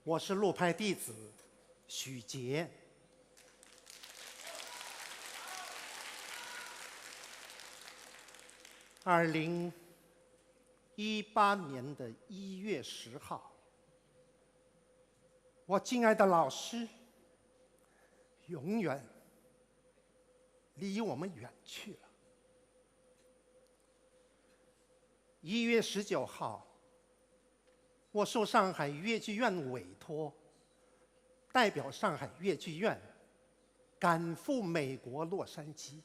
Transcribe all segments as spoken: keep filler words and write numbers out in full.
我是陆派弟子许杰。二零一八年的一月十号，我敬爱的老师永远离我们远去了。一月十九号，我受上海越剧院委托，代表上海越剧院赶赴美国洛杉矶。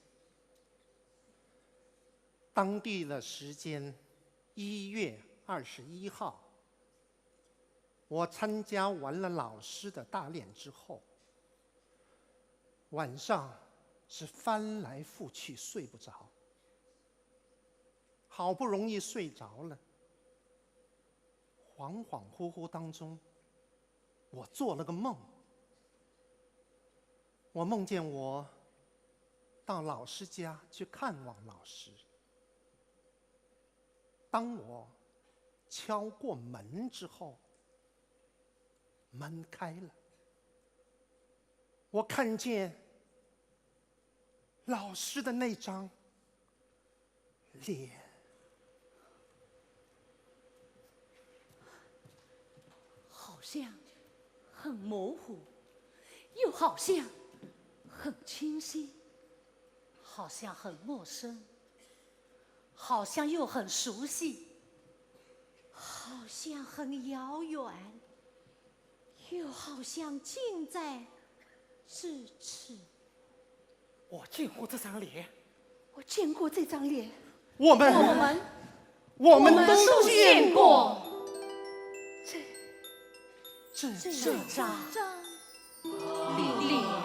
当地的时间一月二十一号，我参加完了老师的大练之后，晚上是翻来覆去睡不着。好不容易睡着了，恍恍惚惚当中，我做了个梦。我梦见我到老师家去看望老师。当我敲过门之后，门开了，我看见老师的那张脸。好像很模糊，又好像很清晰，好像很陌生，好像又很熟悉，好像很遥远，又好像近在咫尺。我见过这张脸，我见过这张脸，我们我们我们都都见过。这这张脸。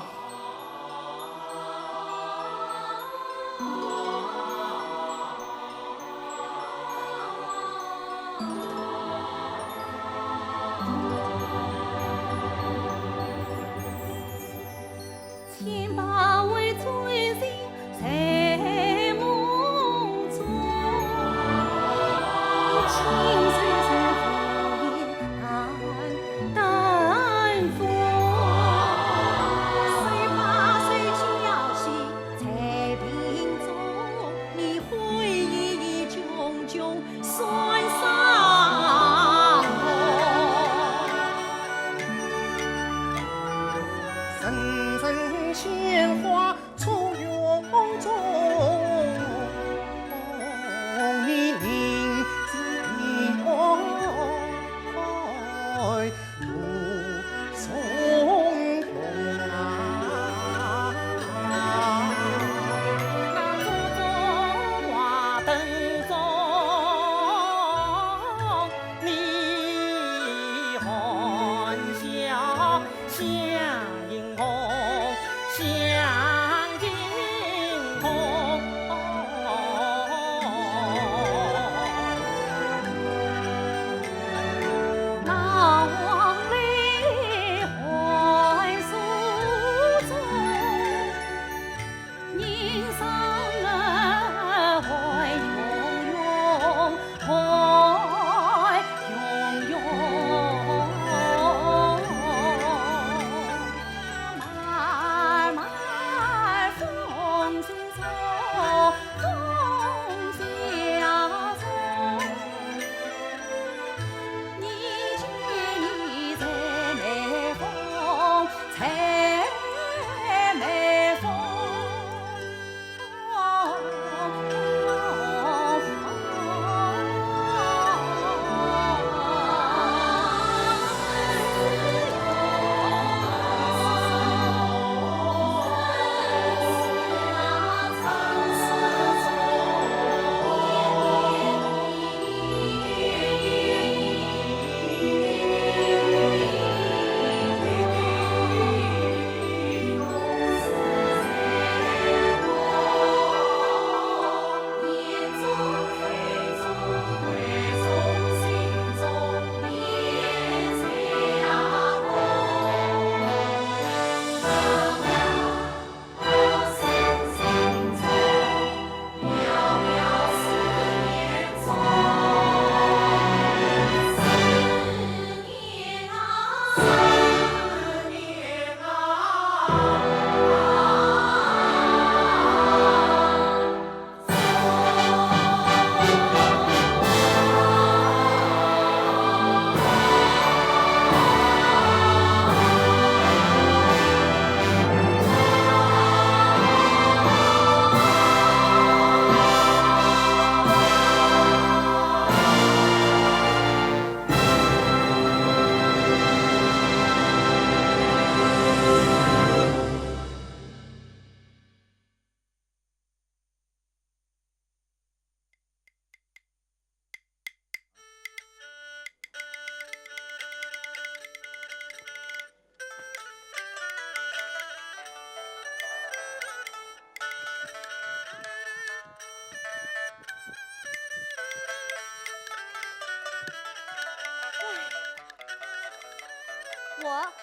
我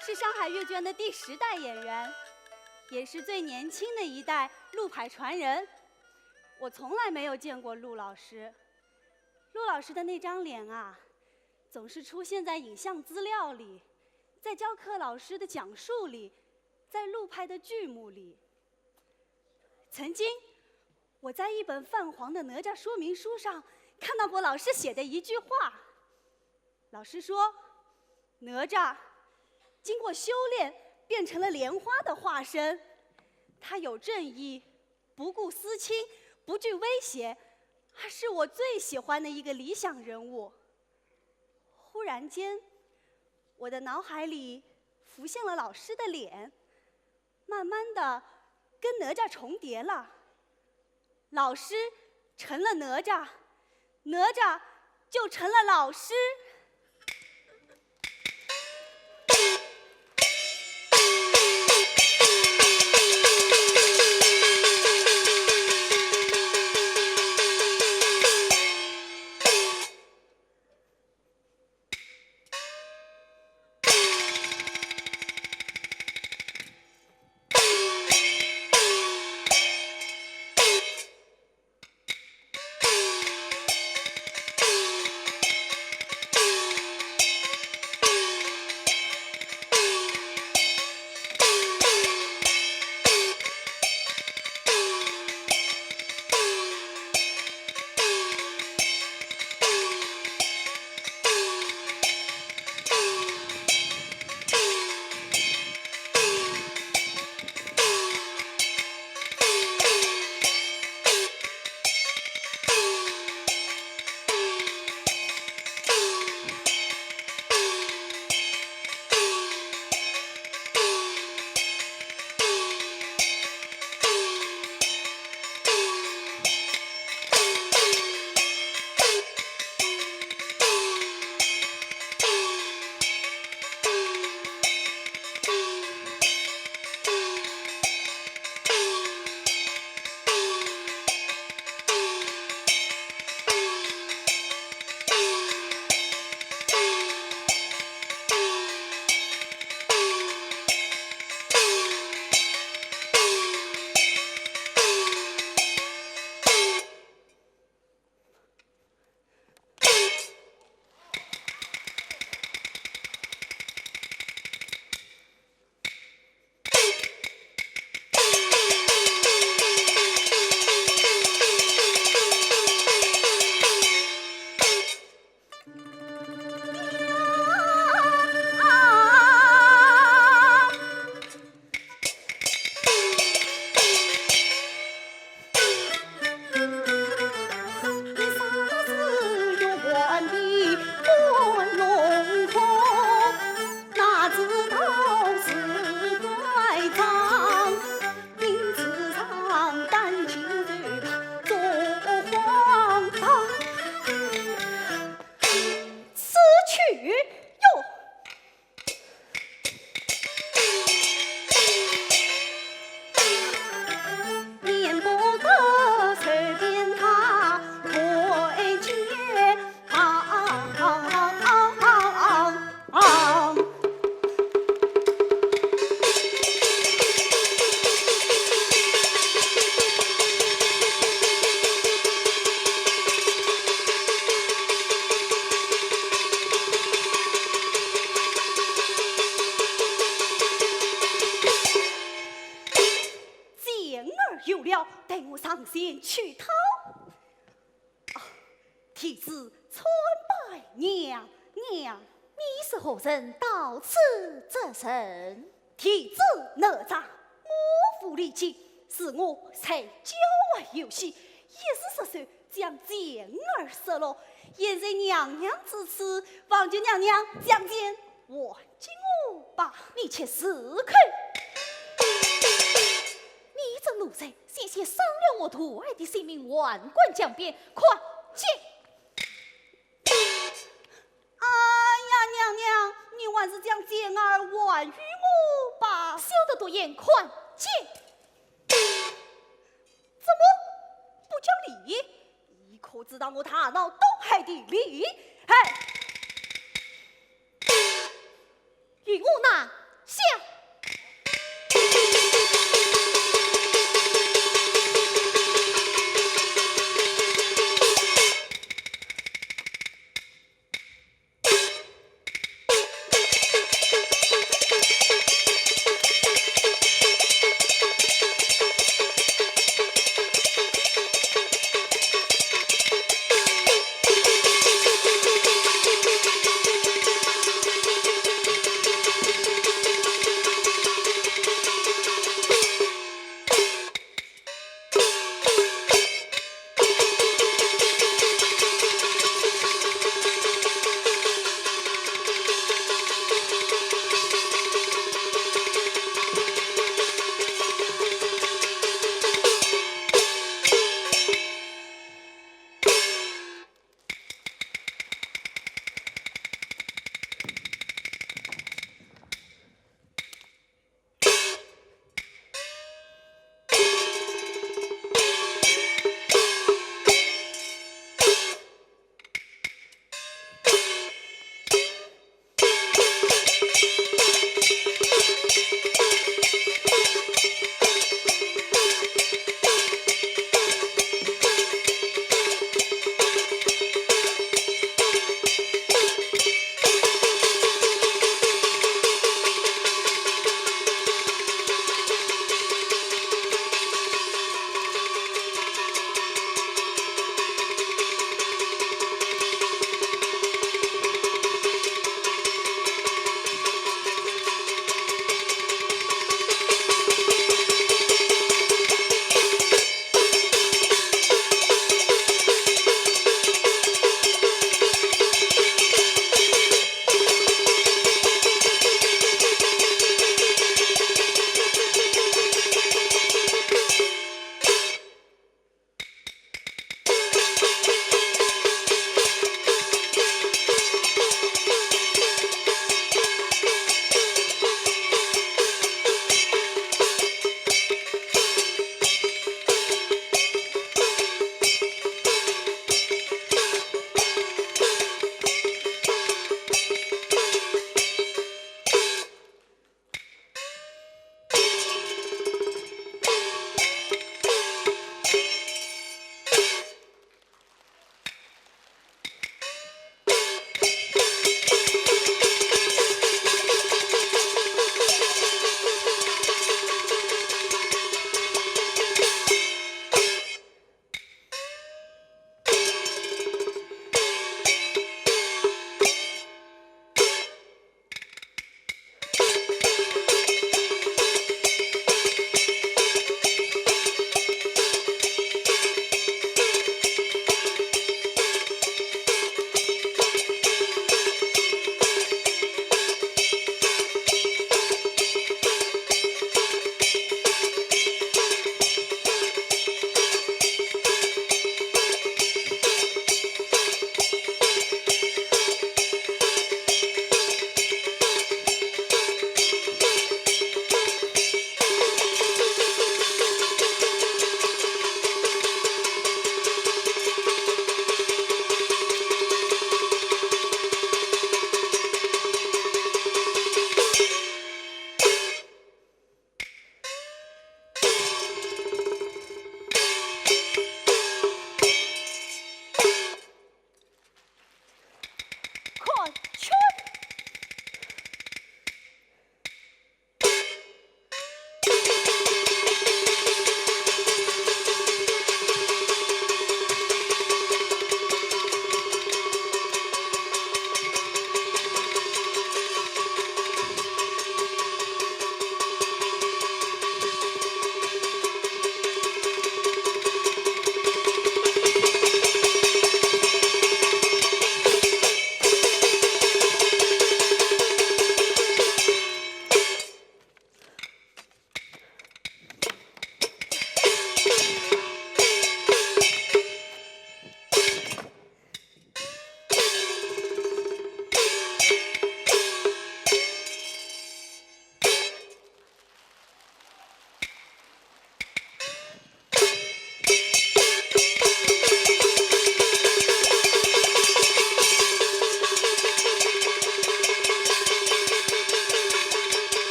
是上海越剧院的第十代演员，也是最年轻的一代陆派传人。我从来没有见过陆老师。陆老师的那张脸啊，总是出现在影像资料里，在教课老师的讲述里，在陆派的剧目里。曾经，我在一本泛黄的哪吒说明书上看到过老师写的一句话。老师说，哪吒经过修炼，变成了莲花的化身。他有正义，不顾私亲，不惧威胁，他是我最喜欢的一个理想人物。忽然间，我的脑海里浮现了老师的脸，慢慢的跟哪吒重叠了。老师成了哪吒，哪吒就成了老师。此去哟。健儿有了，待我上前去讨。啊，弟子参拜娘娘。你是何人？到此作甚？弟子哪吒，我无礼节，是我在郊外游戏，一时失手， 将健儿失落，现在娘娘至此，望求娘娘将健还给我吧。你且住口！你这奴才，险些伤了我徒儿的性命，还敢狡辩，快解！哎呀，娘娘，你还是将健儿还与我吧。休得多言，快解！ 怎么不讲理？你可知道我大闹东海的厉害？哎，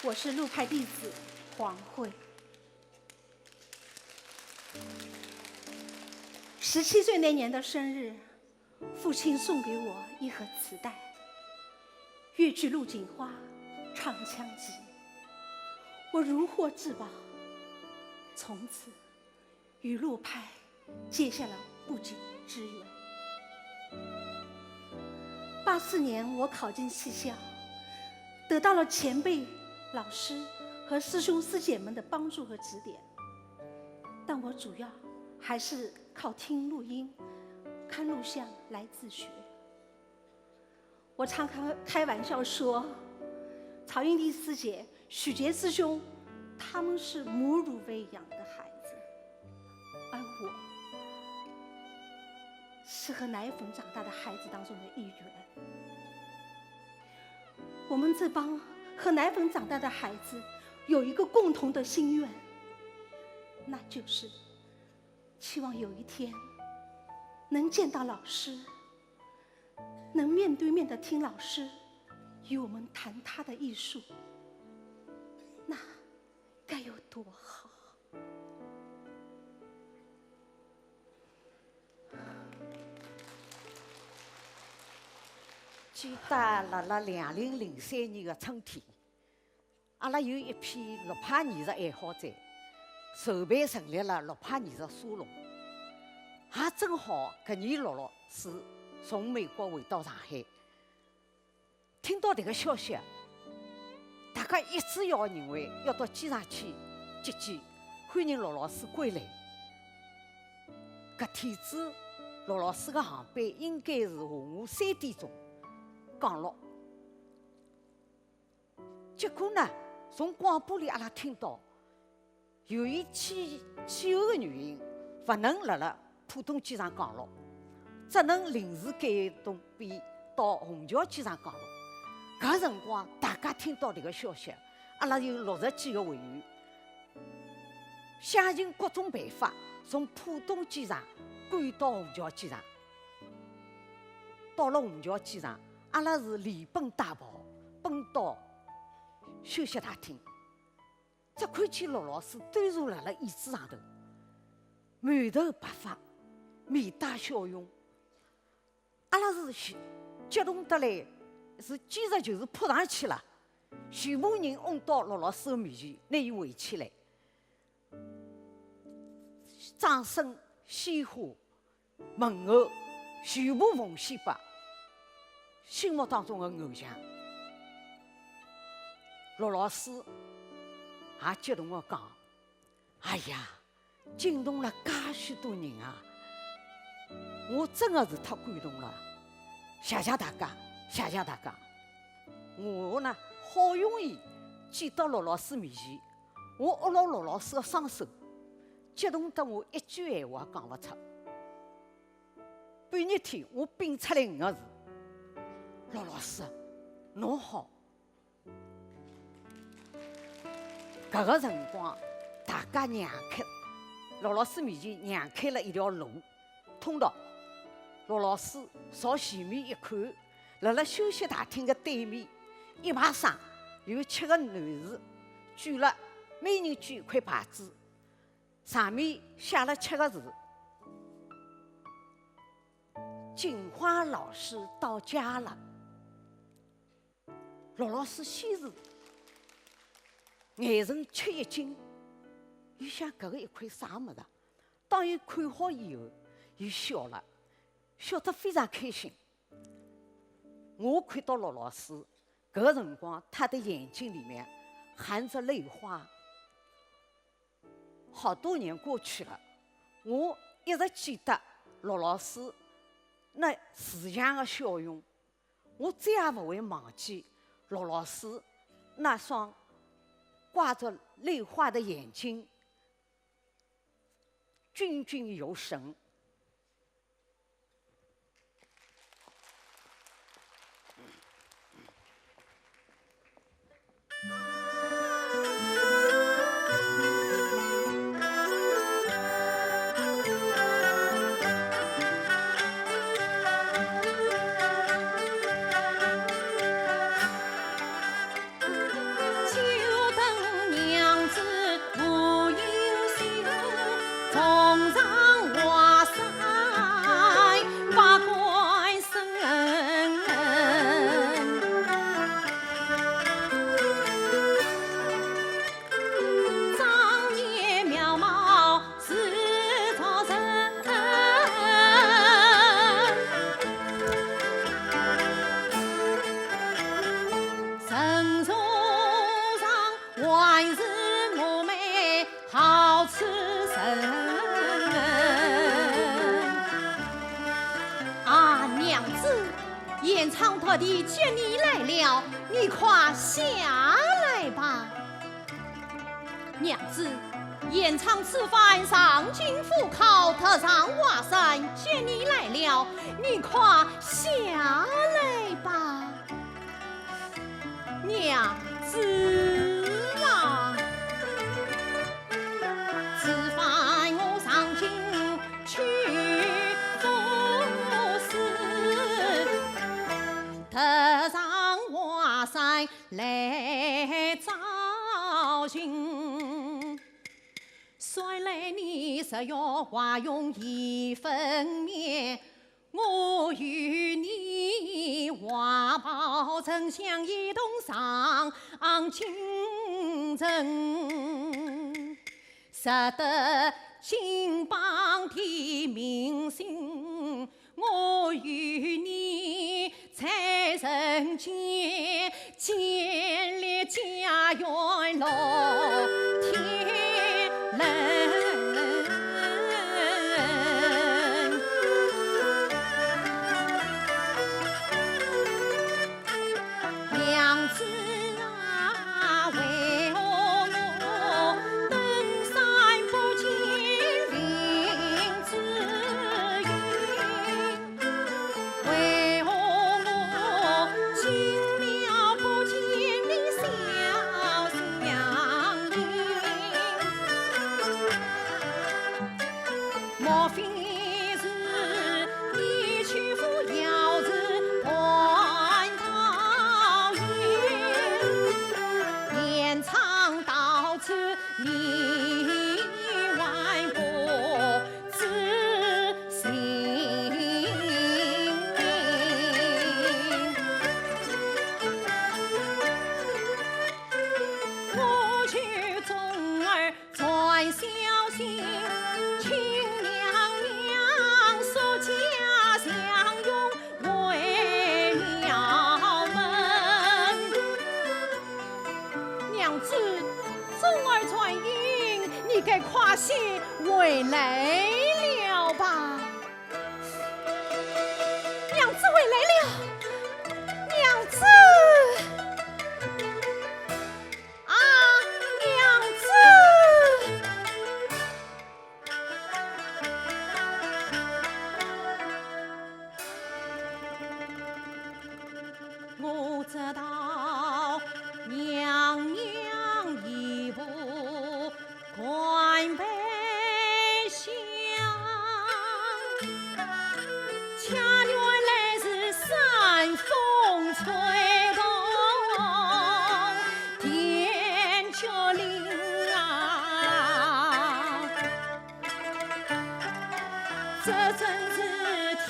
我是陆派弟子黄慧。十七岁那年的生日，父亲送给我一盒磁带，越剧《陆锦花》《长枪集》，我如获至宝，从此与陆派结下了不解之缘。八四年，我考进戏校，得到了前辈、老师和师兄师姐们的帮助和指点，但我主要还是靠听录音、看录像来自学。我常开开玩笑说，曹云迪师姐、许杰师兄，他们是母乳喂养的孩子，而我是喝奶粉长大的孩子当中的一员。我们这帮喝奶粉长大的孩子有一个共同的心愿，那就是希望有一天能见到老师，能面对面的听老师与我们谈他的艺术，那该有多好！记得辣辣两零零三年的春天，阿拉有一批陆派艺术爱好者，筹备成立了陆派艺术沙龙。也正好搿年陆老师从美国回到上海，听到迭个消息，大家一致要认为要到机场去接机，欢迎陆老师归来。搿天子，陆老师的航班应该是下午三点钟降落。 结果呢，从广播里阿拉听到，由于气气候的原因，勿能辣辣浦东机场降落，只能临时改动飞到虹桥机场降落。搿辰光大家听到迭个消息，阿拉有六十几个会员，想尽各种办法从浦东机场赶到虹桥机场。 到了虹桥机场，阿拉是连奔带跑，奔到休息大厅。只看见陆老师端坐辣辣椅子上头，满头白发，面带笑容。阿拉是激激动得来，是简直就是扑上去了，全部人拥到陆老师的面前，拿伊围起来。掌声、鲜花、 问候，全部奉献拨心目当中的偶像。陆老师也激动地讲：“哎呀，惊动了介许多人啊！我真的是太感动了，谢谢大家，谢谢大家。”我呢，好容易挤到陆老师面前，我握牢陆老师的双手，激动得我一句闲话也讲勿出。 半日天，我屏出来五个字：“陆老师，侬好。”搿个辰光，大家让开，陆老师面前让开了一条路，通道。陆老师朝前面一看，辣辣休息大厅的对面，一排上有七个男士，举了，每人举一块牌子，上面写了七个字：“锦花老师到家了。”陆老师先是眼神吃一惊，伊想搿个一块啥物事啊？当伊看好以后，伊笑了，笑得非常开心。我看到陆老师，搿个辰光他的眼睛里面含着泪花。 好多年过去了，我一直记得陆老师那慈祥的笑容，我再也不会忘记陆老师那双挂着泪花的眼睛，炯炯有神。延昌夺地接你来了，你快下来吧。娘子，延昌此番上京赴考，特上华山接你来了，你快下来吧。娘子啊！ 此番我上京去赴试，特上华山来找寻。算来你日月华容易分辨， 我与你，画报丞相一同上京城，识得金榜题名姓，我与你在人间，建立家园乐天伦。 娘子啊，为何我登山不见林子云？为何我进庙不见你潇湘云？ 莫非是你去赴要事蟠桃园？延昌到此你还不知情。 我求忠儿传消息，请娘娘速驾祥云回庙门。娘子，忠儿传音，你该快些回来了吧。 娘子回来了，娘子啊，娘子！我知道娘娘已不 官拜相，恰原来是山风吹动天脚令啊。这真是天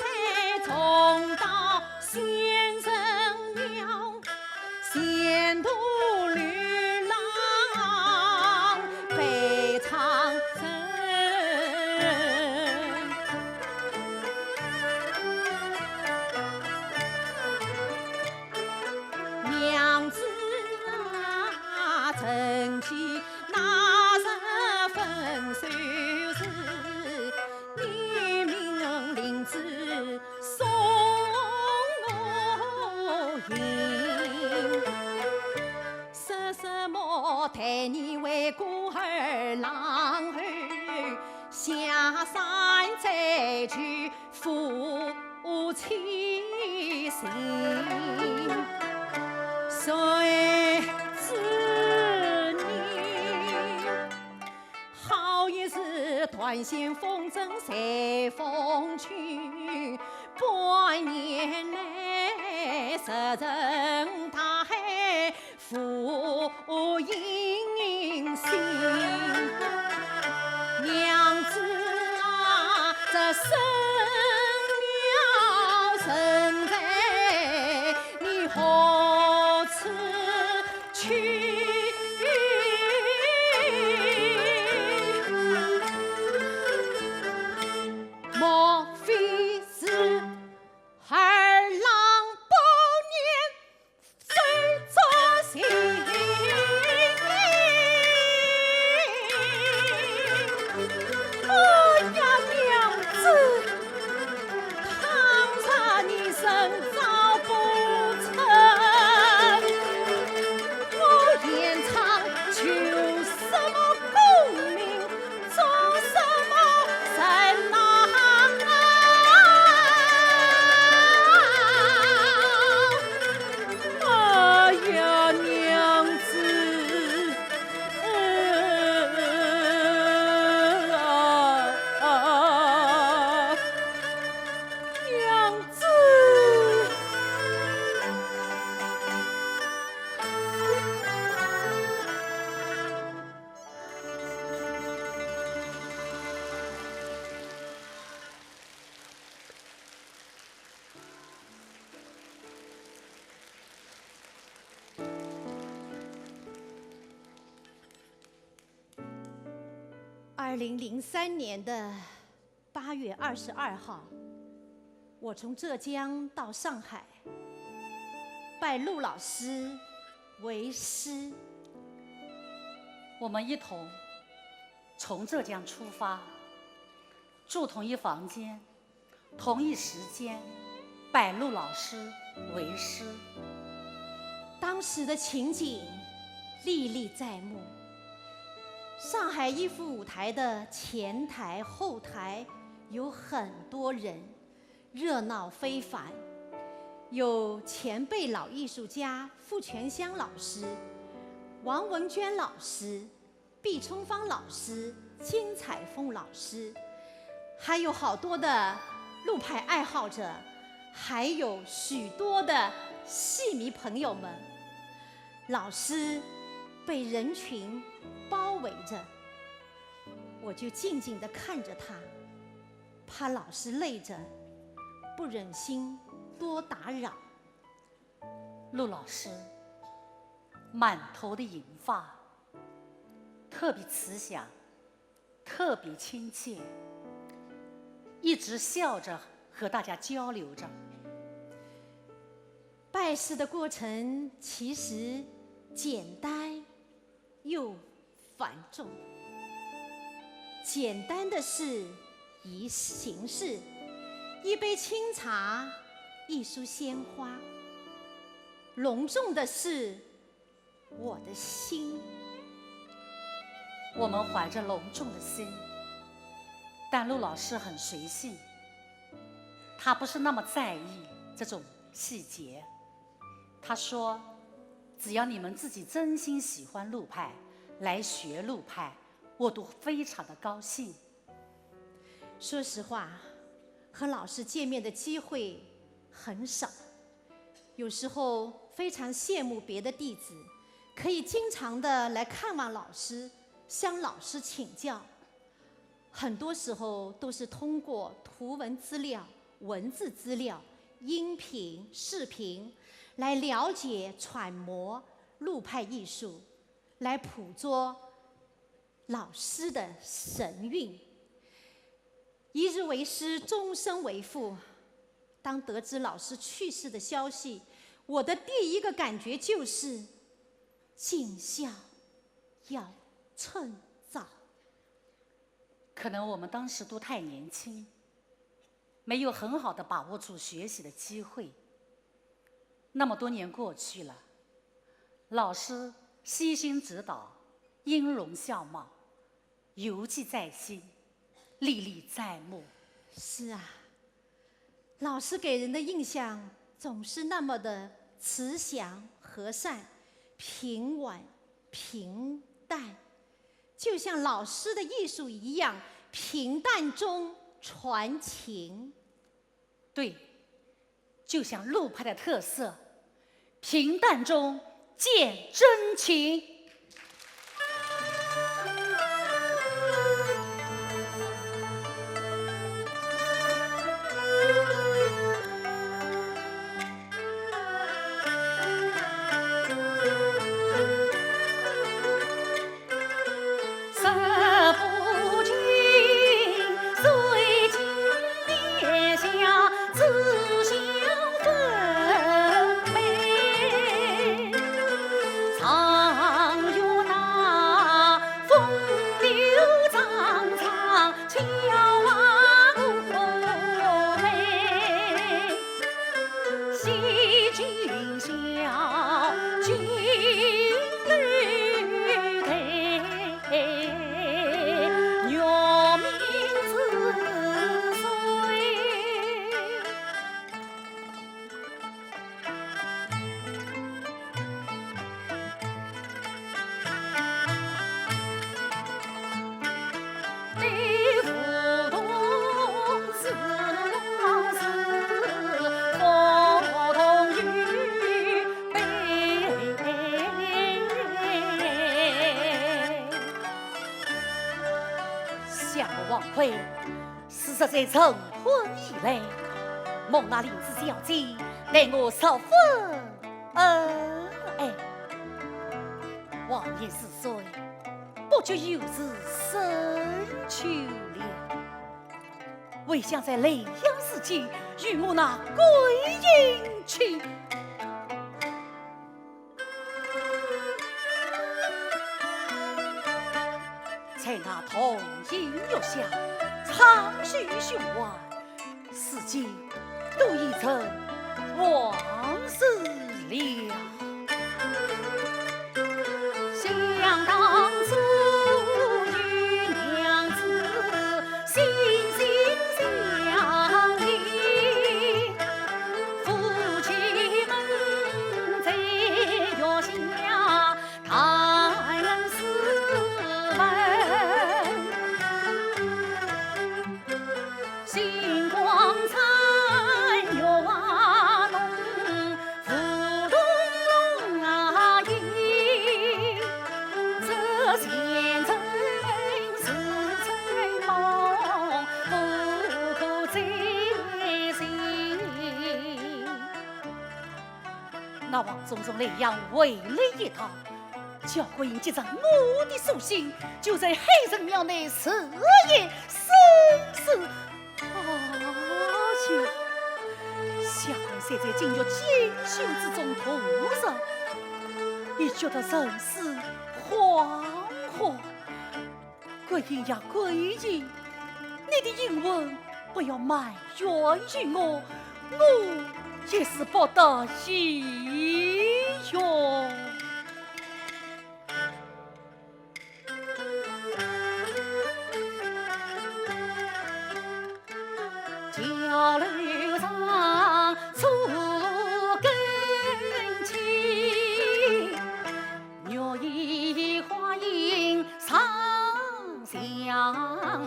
大重大仙人庙。 前途流浪悲怆人。娘子啊，曾记那日分手时，你命令子 送我行。说什么待你为孤儿郎后，下山再娶夫妻心。谁知你 好一时断线风筝随风去，半年来石沉大海复影新。娘子啊，这生了人才，你何处 去。莫非是儿郎不念手足情？哎呀，娘子，倘若你生二零零三年的八月二十二号，我从浙江到上海，拜陆老师为师。我们一同从浙江出发，住同一房间，同一时间拜陆老师为师。当时的情景历历在目。上海一幅舞台的前台、后台有很多人，热闹非凡。有前辈老艺术家傅泉香老师、王文娟老师、毕充芳老师、金采风老师，还有好多的陆派爱好者，还有许多的戏迷朋友们。老师被人群包围着，我就静静地看着他，怕老师累着，不忍心多打扰。陆老师满头的银发，特别慈祥，特别亲切，一直笑着和大家交流着。拜师的过程其实简单又繁重。简单的是仪形式，一杯清茶，一束鲜花。隆重的是我的心。我们怀着隆重的心，但陆老师很随性，他不是那么在意这种细节。他说，只要你们自己真心喜欢陆派，来学陆派，我都非常的高兴。说实话，和老师见面的机会很少，有时候非常羡慕别的弟子，可以经常的来看望老师，向老师请教。很多时候都是通过图文资料、文字资料、音频、视频来了解、揣摩陆派艺术，来捕捉老师的神韵。一日为师，终身为父。当得知老师去世的消息，我的第一个感觉就是尽孝要趁早。可能我们当时都太年轻，没有很好的把握住学习的机会。那么多年过去了，老师悉心指导，音容笑貌，犹记在心，历历在目。是啊，老师给人的印象总是那么的慈祥和善，平稳平淡，就像老师的艺术一样，平淡中传情。对，就像陆派的特色，平淡中见真情。想我王魁， 自这次成婚以来，蒙那林子小姐待我十分恩爱。王爷是谁？不就有如深秋了。唯想在莱阳市间与我那桂英去。 在那铜音乐下，唱首循环，世间都已成往事了。想当初与娘子心心相印，夫妻们在月下 谈诗文，星光残月华浓，芙蓉弄啊影。这前尘似春梦，不可再醒。那王忠从莱阳回来一趟， 叫桂英接上我的书信，就在海神庙内自缢身死。啊呀，相公虽在金玉锦绣之中度日，也觉得人世恍惚。 桂英呀，桂英，你的英魂不要埋怨于我，我也是不得已哟。桥楼上初更起， 月移花影长相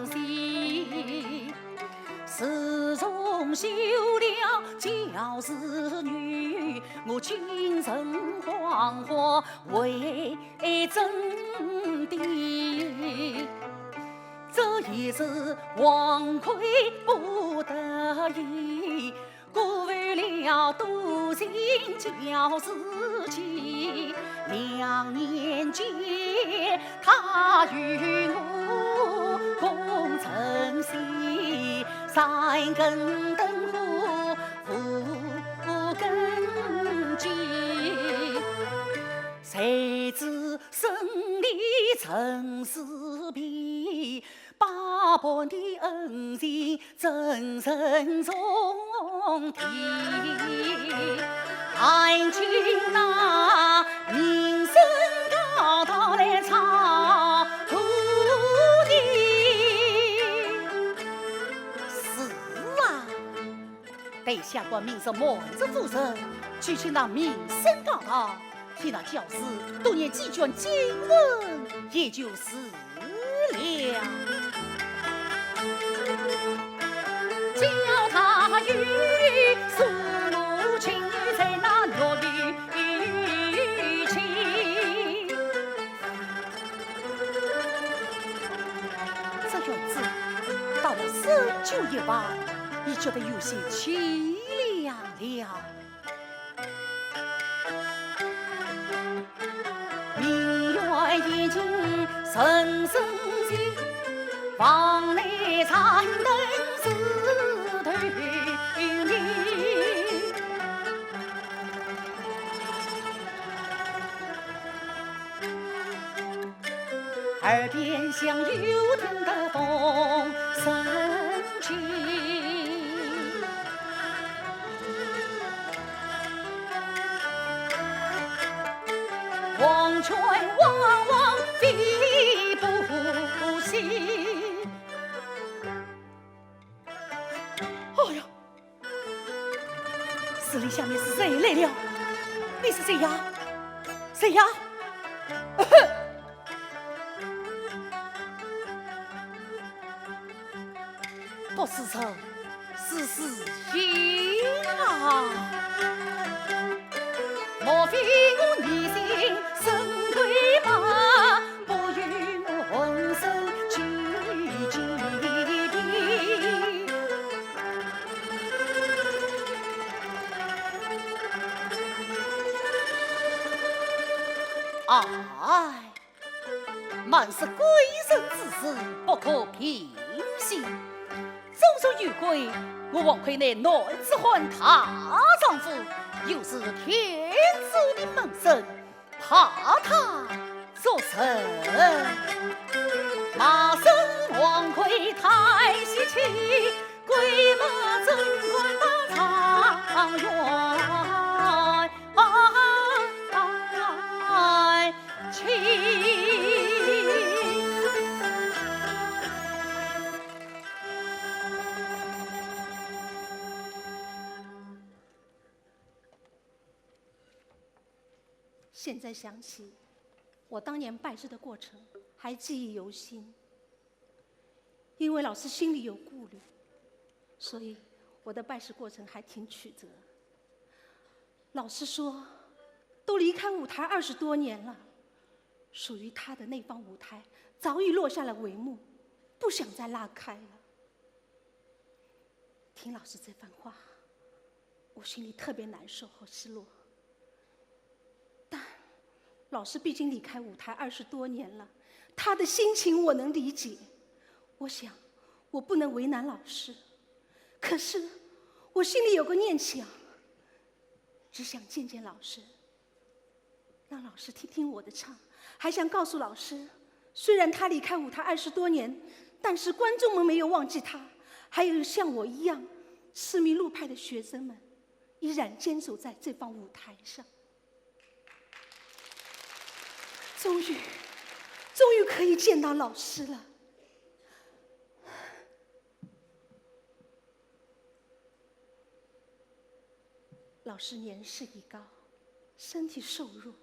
随。自从修了桥事女，我精神恍惚未曾定。这一世枉亏不得已， 辜负了多情教子期。两年前，他与我共枕席，三更灯火五更鸡。谁知生理真是疲， 百般的恩情层层重提，还请那名声高堂来唱和的。是啊，待下官命人瞒着夫人，去请那名声高堂， 替那教子多念几卷经文，也就是了。叫他与苏母情在那月里去。这样子，到了深秋夜半，已觉得有些凄凉了。 明月夜静人生静，房内残灯似豆泥。 耳边响又听得风声急。黄泉汪汪飞不息。哎呀， 树林下面是谁来了？你是谁呀？谁呀？不是人，是诗仙啊！莫非我疑心深闺吗？ 不与我浑身起鸡皮。哎，卖但是贵人之事不可平行。纵然有贵，我王魁乃男子汉大丈夫，又是天子的门生，怕他作甚？骂声王魁太稀奇，贵马怎敢把状元 现在想起，我当年拜师的过程还记忆犹新。因为老师心里有顾虑，所以我的拜师过程还挺曲折。老师说，都离开舞台二十多年了，属于他的那方舞台早已落下了帷幕，不想再拉开了。听老师这番话，我心里特别难受和失落。但老师毕竟离开舞台二十多年了，他的心情我能理解。我想，我不能为难老师，可是我心里有个念想，只想见见老师，让老师听听我的唱，还想告诉老师，虽然他离开舞台二十多年，但是观众们没有忘记他，还有像我一样痴迷陆派的学生们，依然坚守在这方舞台上。终于，终于可以见到老师了。老师年事已高，身体瘦弱，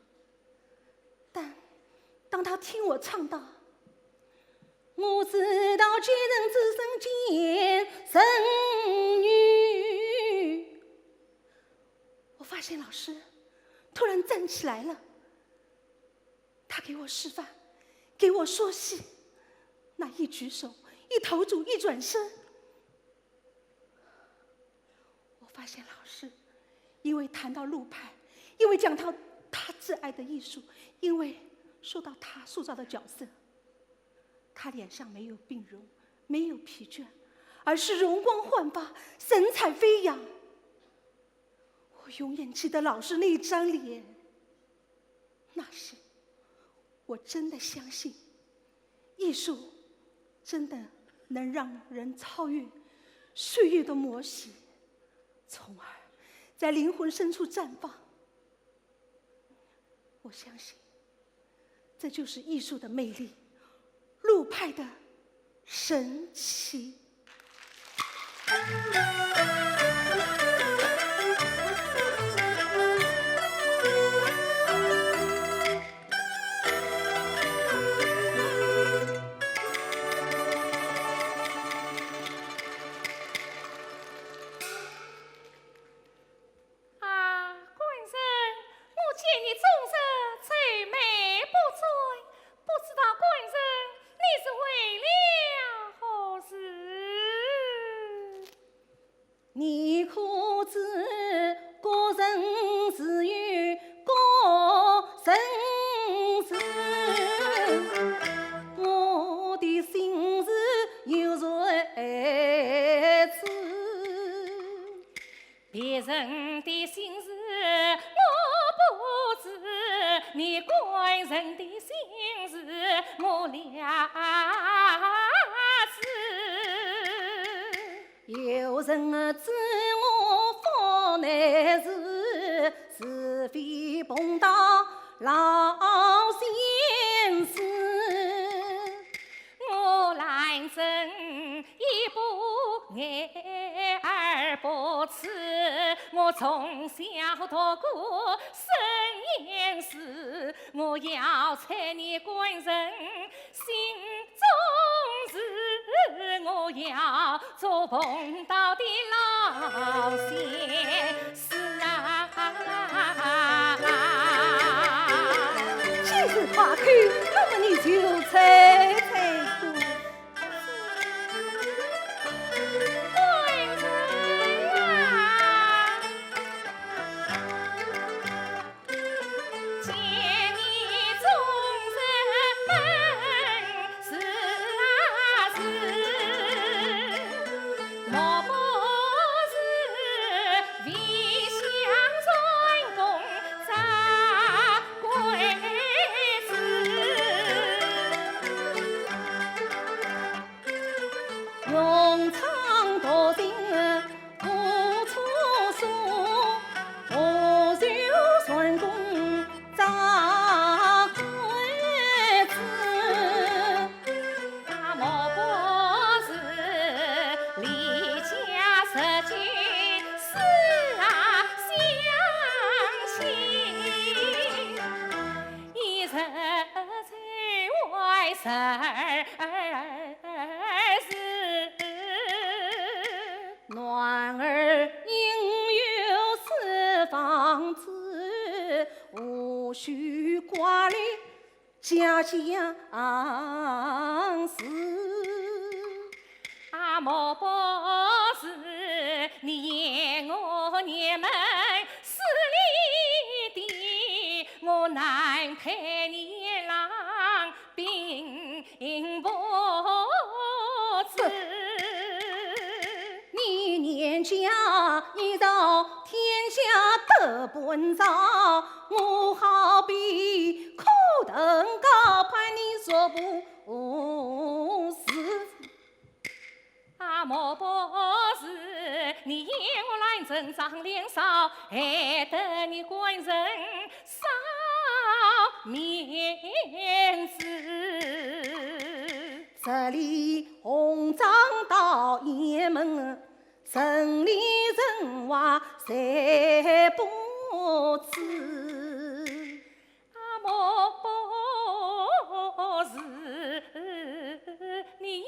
但当他听我唱到“我知道君臣之身见神女”，我发现老师突然站起来了。他给我示范，给我说戏，那一举手，一投足，一转身，我发现老师因为谈到陆派，因为讲到他挚爱的艺术，因为说到他塑造的角色，他脸上没有病容，没有疲倦，而是容光焕发，神采飞扬。我永远记得老师那一张脸。那时，我真的相信，艺术真的能让人超越岁月的磨洗，从而在灵魂深处绽放。我相信，这就是艺术的魅力，陆派的神奇。啊，官人，我见你终日愁眉不展，不知道官人你是为了何事？你可知，各人自有各人事，我的心事又谁知？ 别人的心事我不知，你官人的心事我了知。有人知我福难事，是非碰到老先生。 我兰贞一步眼而不知，我从小读过圣贤书，我要猜你官人心中事，我要捉碰到的老先生啊。 既是夸口，那么你就猜猜看。官人啊，见你终日闷儿是男儿应有四方知，无须挂虑家乡事。啊，莫不是你言我年门势利的，我难配年郎并不知。你年家已到，天下得本朝，我好比苦藤高攀你若不是。啊，莫不是你言我兰贞长脸少，害得你官人少面子。十里红妆到雁门，城里人话谁不知？啊，莫不是你言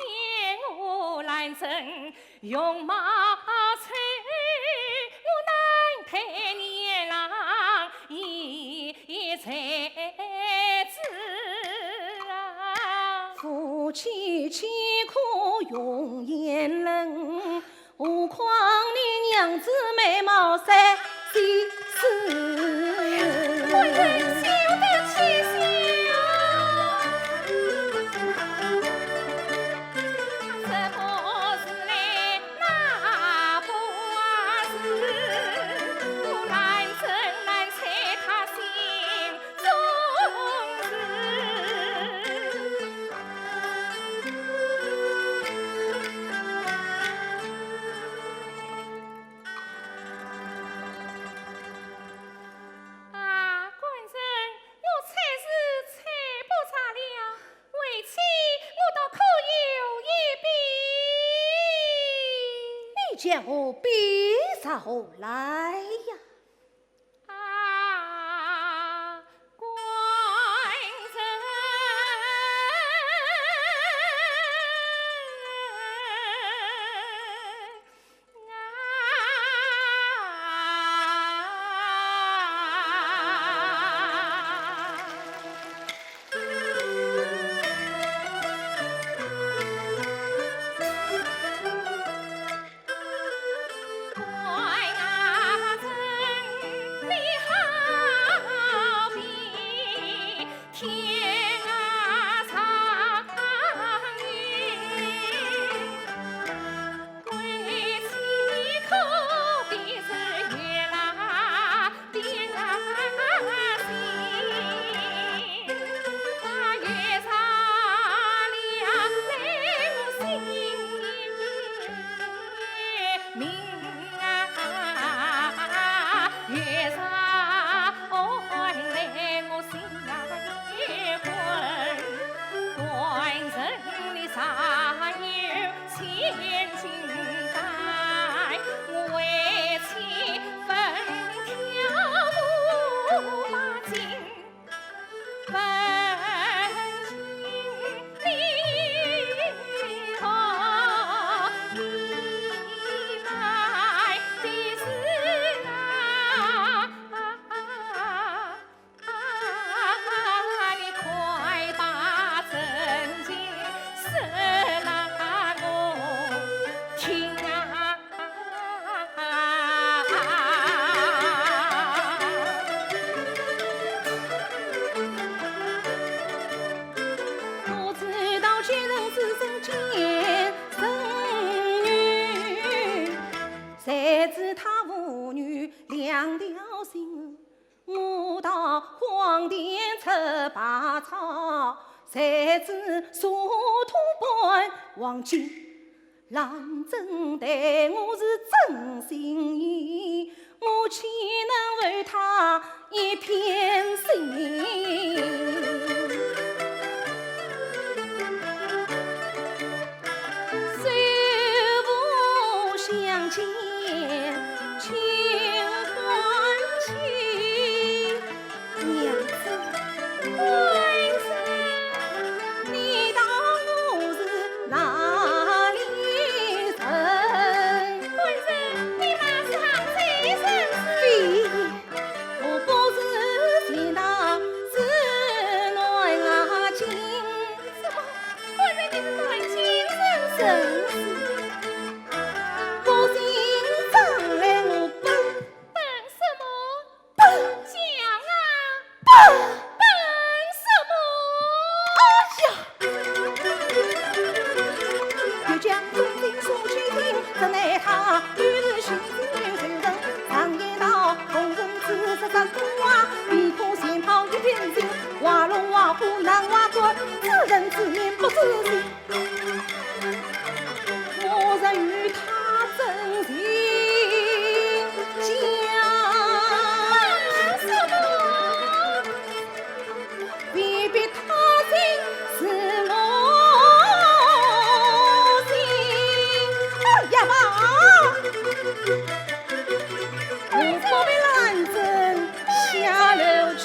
我兰贞容貌丑，我难配年郎一才子啊。夫妻岂可容颜冷，何况你娘子美貌三千丝。官人休得取笑。这不是来那不是，我兰贞难猜他心中事。啊，官人，我猜是猜不着了，为妻我倒可有一比。你叫我比啥好来呀？啊，官人。我知道奸人之身奸臣女，谁知他父女两条心。我道皇天出百草，谁知茶桶半黄金。 兰贞待我是真心意，我岂能负她一片心？手无相见， 娘子，官人，你啊，面孔相貌一点心，画龙画虎难画转，知人知面不知心。我若与他真心相，未必他心是我心。哎呀妈！我不被认真 下楼去，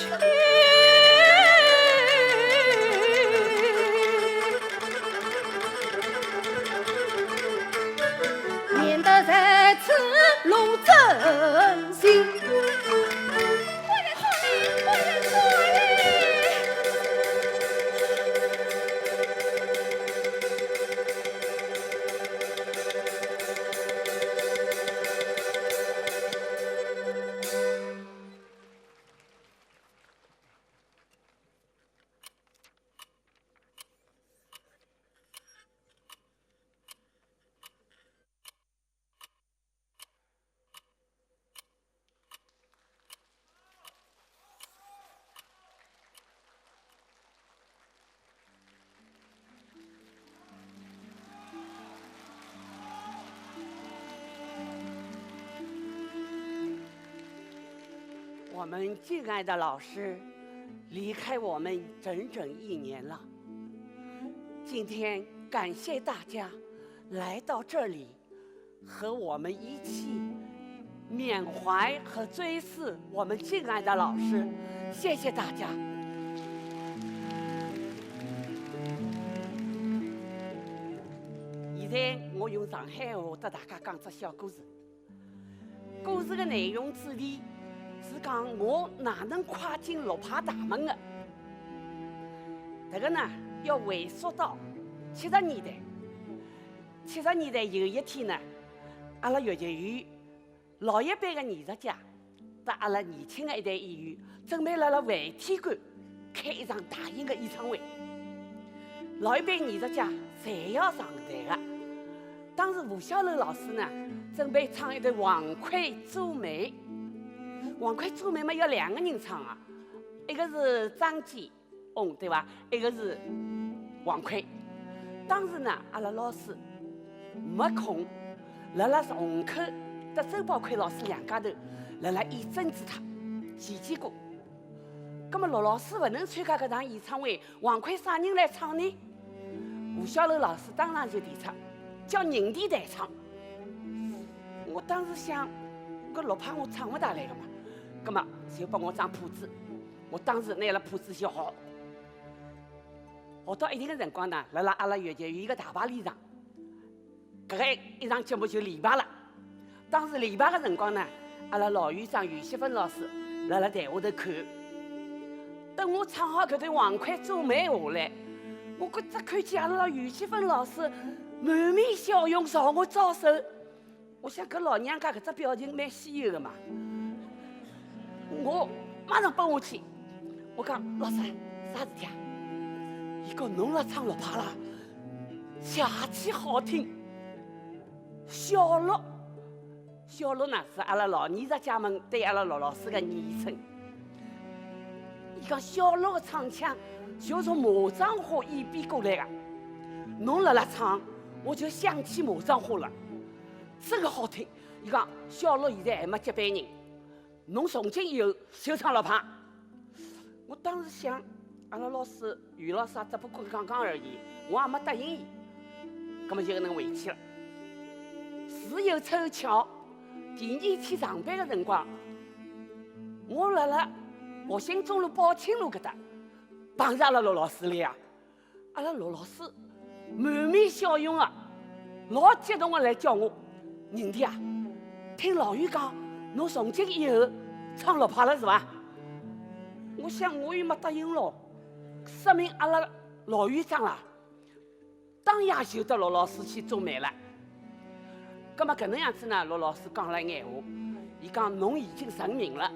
免得在此露真心。快点出来，快点出来！ 我们敬爱的老师离开我们整整一年了。今天感谢大家来到这里，和我们一起缅怀和追思我们敬爱的老师。谢谢大家。现在我用上海话搭大家讲只小故事。 故事的内容主题是讲我哪能跨进陆派大门的。这个呢，要回溯到七十年代。七十年代有一天呢，阿拉越剧院老一辈的艺术家，搭阿拉年轻的一代演员，准备辣辣饭店馆开一场大型的演唱会。老一辈艺术家侪要上台的。 当时吴小楼老师呢，准备唱一对王魁珠妹。王魁珠妹嘛，要两个人唱啊，一个是张继翁，对伐？一个是王魁。当时呢，阿拉老师没空，辣辣虹口搭周宝魁老师两家头辣辣演珍珠塔，奇奇怪。葛末陆老师勿能参加搿场演唱会，王魁啥人来唱呢？ 吴小楼老师当场就提出，叫人代代唱。我当时想，搿陆派我唱勿大来个嘛，葛末就拨我张谱子，我当时拿了谱子就学。学到一定的辰光呢，辣辣阿拉越剧院一个大排练场，搿个一场节目就连排了。 当时连排个辰光呢，阿拉老院长于雪芬老师辣辣台下头看。等我唱好搿段王魁珠妹下来，我搿只看见阿拉于雪芬老师满面笑容朝我招手，我想搿老娘家搿只表情蛮稀有个嘛。我马上奔下去，我讲：“老师，啥事体啊？”伊讲：“侬辣唱陆派啦，邪气好听。” 小陆，小陆呢是阿拉老艺术家们对阿拉陆老师的昵称。伊讲小陆的唱腔就从马庄话演变过来的，侬辣辣唱，我就想起马庄话了，真个好听。伊讲小陆现在还没接班人， 侬从今以后就唱陆派。我当时想，阿拉老师于老师啊，只不过讲讲而已，我也没答应伊，葛末就搿能回去了。事有凑巧，第二天上班的辰光，我辣辣复兴中路宝庆路搿搭碰着阿拉陆老师了呀。 阿拉陆老师满面笑容啊，老激动的来叫我：“人弟啊，听老于讲，侬从今以后唱陆派了是伐？”我想我又没答应咯，说明阿拉老于讲啦，当夜就搭陆老师去做媒了。葛末搿能样子呢，陆老师讲了闲话，伊讲侬已经成名了，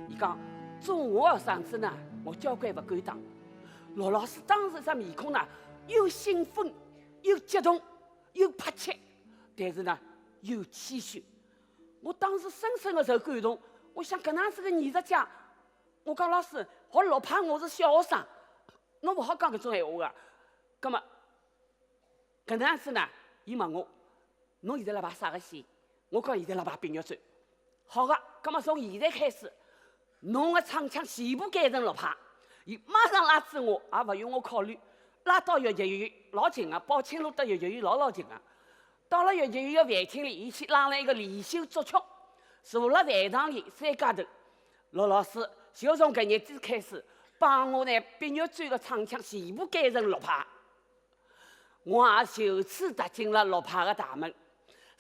伊讲做我学生子呢，我交关勿敢当。 陆老师当时只面孔呢，又兴奋，又激动，又迫切，但是呢，又谦虚。我当时深深的受感动，我想搿能样子个艺术家，我讲老师，学陆派我是小学生，侬勿好讲搿种闲话个。葛末搿能样子呢，伊问我，侬现在辣排啥个戏？我讲现在辣排《碧玉簪》。好个，葛末从现在开始，侬个唱腔全部改成陆派。伊马上拉住我，也勿用我考虑，拉到越剧院，老近个，宝庆路到越剧院老老近个。到了越剧院个饭厅里，伊去拉了一个离休作曲，坐辣饭堂里三家头。陆老师就从搿日子开始，帮我拿《碧玉簪》个唱腔全部改成陆派。 我也就此踏进了陆派的大门，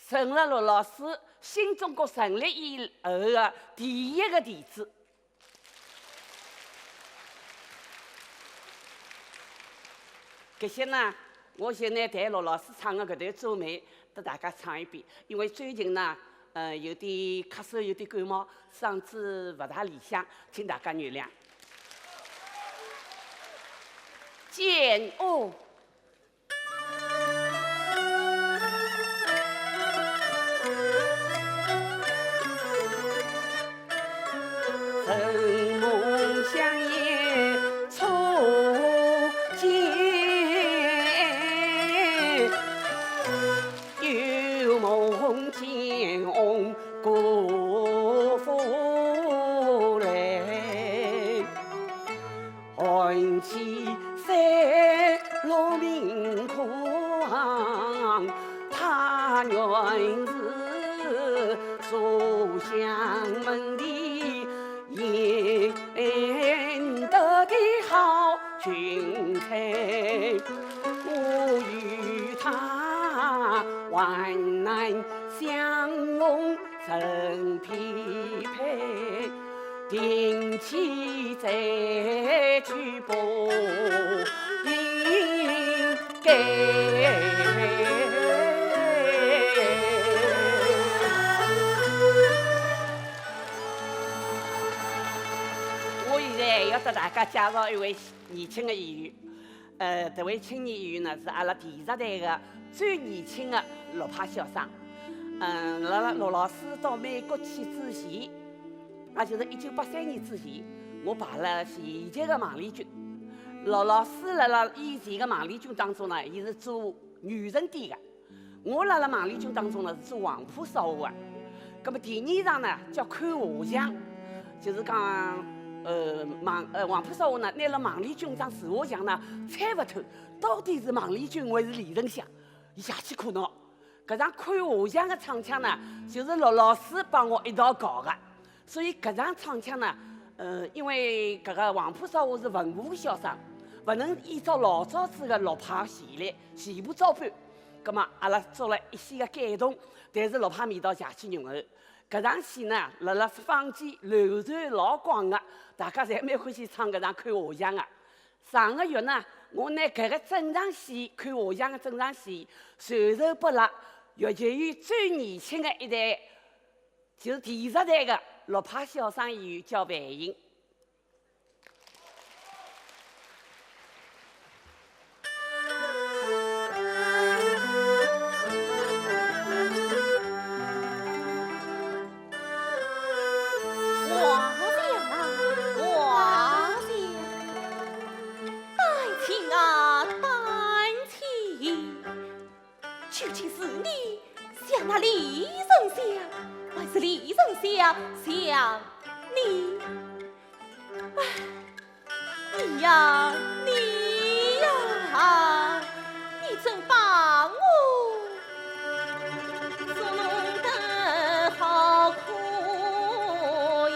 成了陆老师新中国成立以后的第一个弟子。搿歇呢，我现在弹陆老师唱的搿段《祝梅》，搭大家唱一遍，因为最近呢，呃，有点咳嗽，有点感冒，嗓子勿大理想，请大家原谅。见哦。 我现在要搭大家介绍一位年轻的演员。 呃，搿位青年演员呢，是阿拉电视台的最年轻的陆派小生。嗯，辣辣陆老师到美国去之前，也就是一九八三年之前，我排了前期的孟丽君。陆老师辣辣以前的孟丽君当中呢，伊是做女人点的。 我辣辣孟丽君当中呢是做黄埔少爷啊。葛末第二场呢叫看画像，就是讲，呃，孟，呃，黄埔少爷呢，拿了孟丽君张自画像呢猜勿透，到底是孟丽君还是李丞相，伊邪气苦恼。搿场看画像的唱腔呢，就是陆老师帮我一道搞的。 所以搿场唱腔呢，呃，因为搿个黄埔少爷是文武小生，勿能依照老早子个陆派前来全部照搬。葛末阿拉做了一些个改动，但是陆派味道邪气浓厚。搿场戏呢，辣辣坊间流传老广个，大家侪蛮欢喜唱搿场看画像个。上个月呢，我拿搿个整场戏，看画像个整场戏，传授拨了越剧院最年轻个一代 就是电视台的陆派小生演员叫范英。皇上啊，皇上，丹青啊，丹青。 究竟是你想那李丞相，还是李丞相想你？唉，你呀，你呀，你真把我捉弄得好可怜。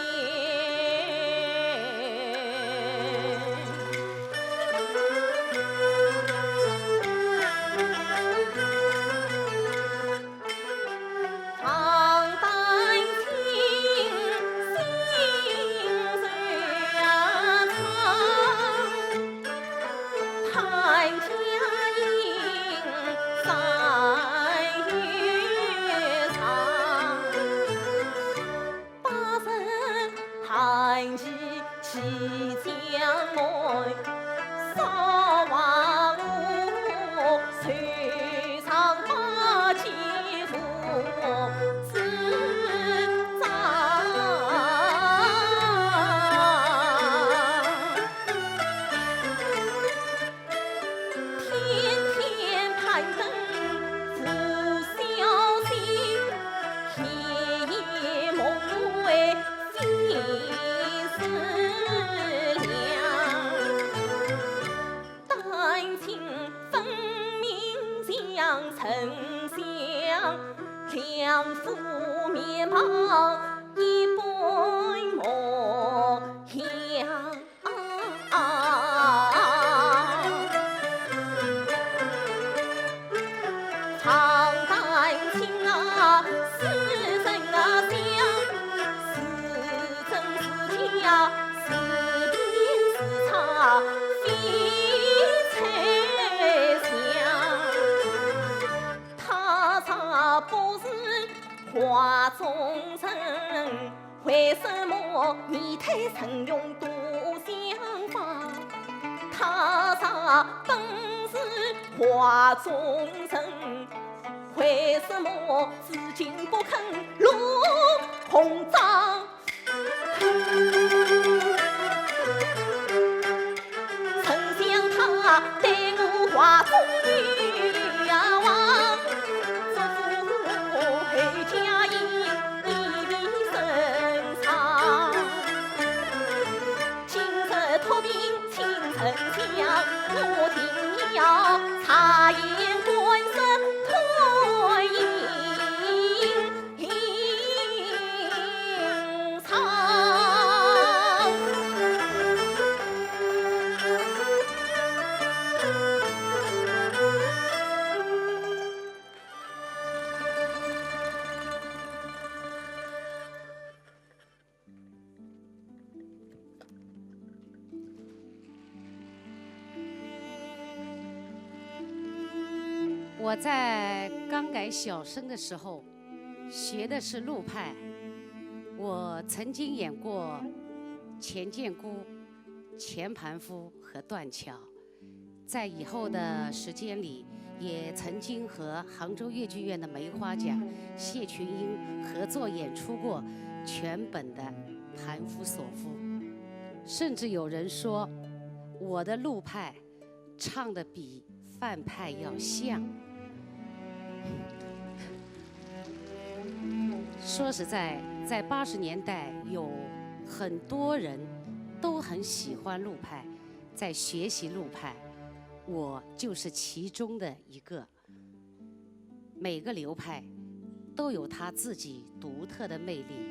面貌一般模样。长旦清啊，是真啊像，是真是假，是变是差，非猜想。 他若不是画中人，为什么你太曾用多想法？他若本是画中人，为什么至今不肯露红妆？ 丞相他待我画中女啊王，这副后嫁衣已未曾穿。今日托禀请丞相，我定要察言观色，看影 吟唱。 我在刚改小生的时候，学的是陆派。我曾经演过钱建姑、钱盘夫和断桥。在以后的时间里，也曾经和杭州越剧院的梅花奖谢群英合作演出过全本的《盘夫索夫》，甚至有人说我的陆派唱得比范派要像。说实在，在八十年代，有很多人都很喜欢陆派，在学习陆派，我就是其中的一个。 每个流派都有它自己独特的魅力。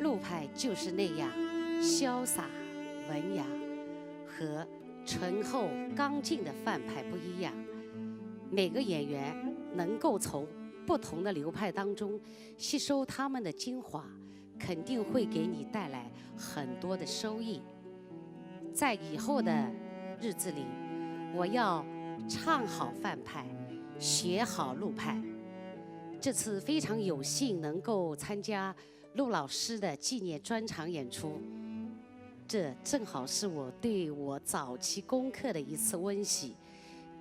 陆派就是那样潇洒、文雅，和醇厚刚劲的范派不一样。每个演员能够从不同的流派当中吸收他们的精华，肯定会给你带来很多的收益。 在以后的日子里，我要唱好范派，学好陆派。这次非常有幸能够参加陆老师的纪念专场演出，这正好是我对我早期功课的一次温习。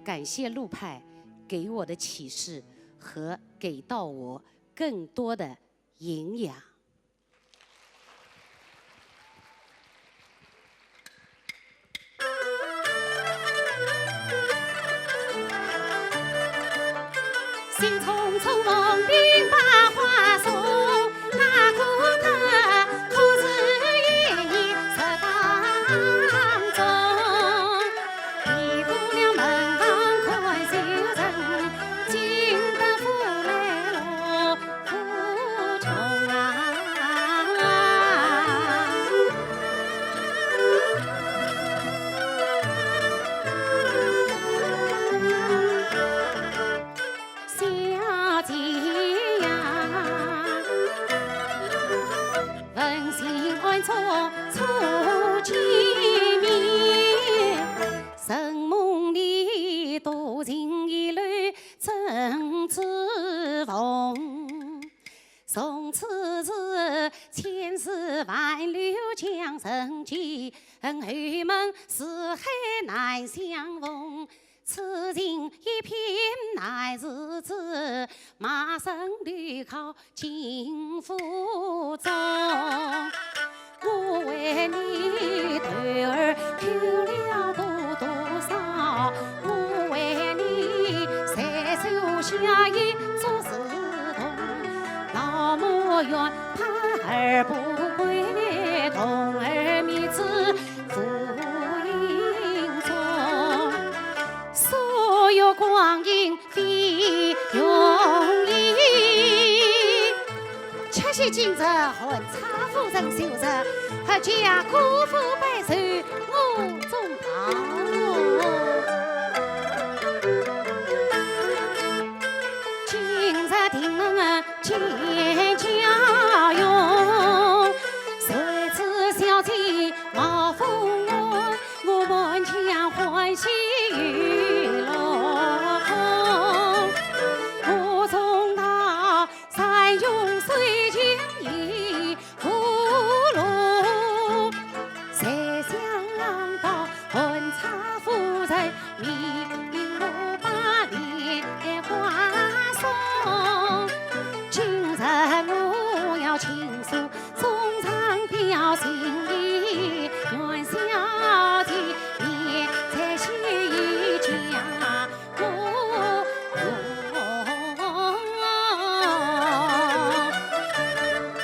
感谢陆派给我的启示和给到我更多的营养。 小姐呀，问心安坐初见面，承蒙你多情一路 珍珠凤。从此是千丝万缕将人寄，后门四海难相逢。此情一片难自制，卖身投靠 金府中。我为你头儿哭了多多少，我为你垂首下眼作死痛。老母怨怕儿不归，童儿觅子赴营中。岁月光阴 飞云烟。可惜今日寒差夫人休日，阖家歌舞百岁我终到。今日定能见佳容，谁知小姐貌风华，我满腔欢喜又落空。我终到 山穷水尽已无路，谁想到寒差夫人命我把莲花送。今日我要亲手送上表，心意愿小姐别再细讲。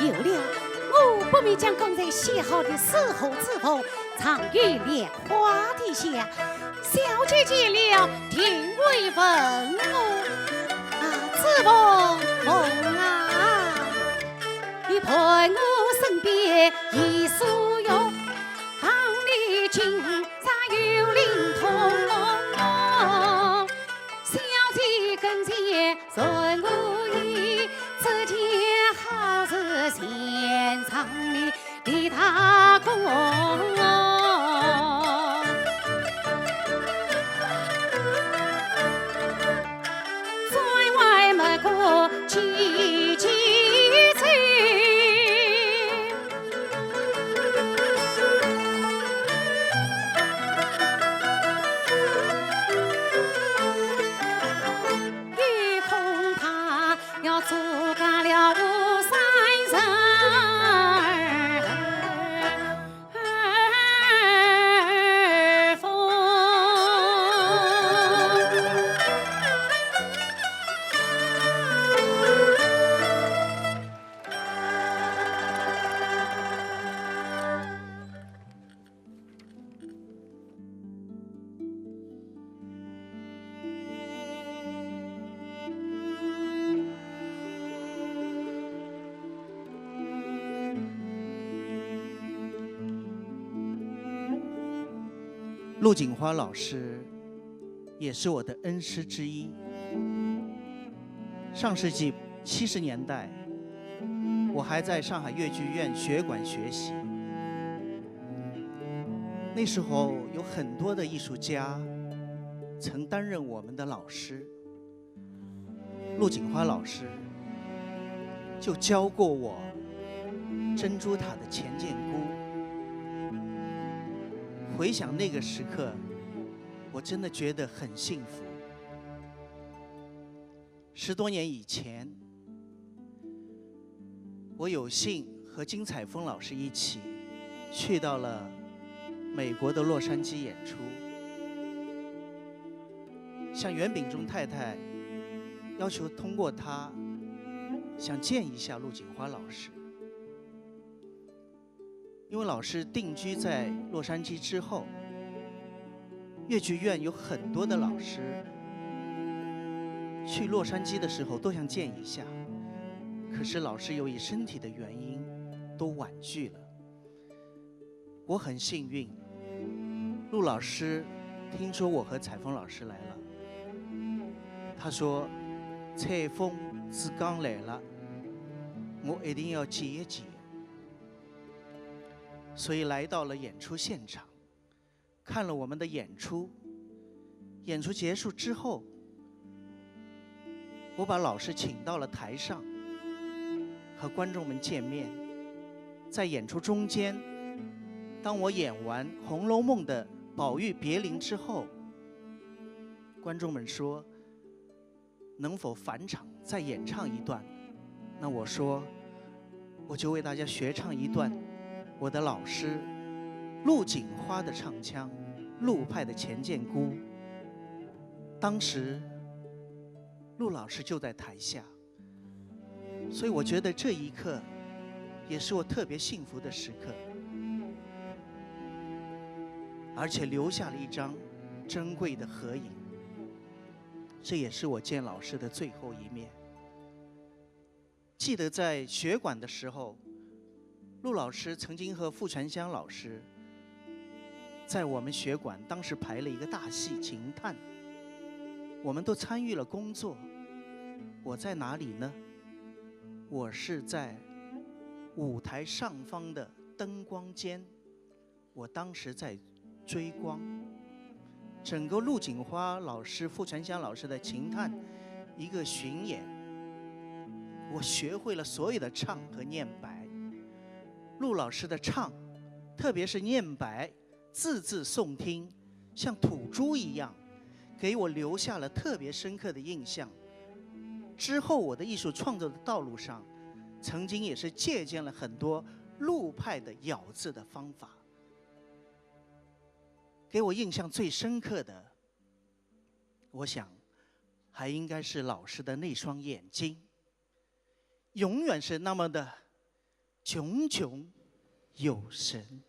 有了，我不免将刚才写好的四合之风藏于莲花底下。小姐见了定会问我：“啊，子凤凤啊，你伴我身边已数月，望你今朝有灵通。” 小姐跟前传我言，这件好事全仗你李大公。转弯抹过几几次。 也恐怕要阻隔了我三人儿风。 陆锦花老师也是我的恩师之一。上世纪七十年代，我还在上海越剧院学馆学习。那时候有很多的艺术家曾担任我们的老师。 陆锦花老师就教过我《珍珠塔》的钱建姑。回想那个时刻，我真的觉得很幸福。十多年以前，我有幸和金采风老师一起去到了美国的洛杉矶演出。 向袁炳仲太太要求通过她想见一下陆锦花老师。因为老师定居在洛杉矶之后，越剧院有很多的老师去洛杉矶的时候都想见一下，可是老师由于身体的原因都婉拒了。 我很幸运，陆老师听说我和采风老师来了，他说：“采风自家来了，我一定要见一见。”所以来到了演出现场，看了我们的演出。演出结束之后， 我把老师请到了台上，和观众们见面。在演出中间，当我演完《红楼梦》的宝玉别林之后，观众们说：“能否返场再演唱一段？”那我说：“我就为大家学唱一段我的老师陆锦花的唱腔，陆派的钱建姑。”当时 陆老师就在台下，所以我觉得这一刻也是我特别幸福的时刻，而且留下了一张珍贵的合影，这也是我见老师的最后一面。记得在学馆的时候，陆老师曾经和傅传香老师在我们学馆当时排了一个大戏《琴叹》，我们都参与了工作。我在哪里呢？我是在舞台上方的灯光间，我当时在追光。整个陆锦花老师、傅传香老师的《琴叹》一个巡演，我学会了所有的唱和念白。陆老师的唱，特别是念白，字字诵听，像吐珠一样，给我留下了特别深刻的印象。之后我的艺术创作的道路上，曾经也是借鉴了很多陆派的咬字的方法。给我印象最深刻的，我想还应该是老师的那双眼睛，永远是那么的炯炯有神。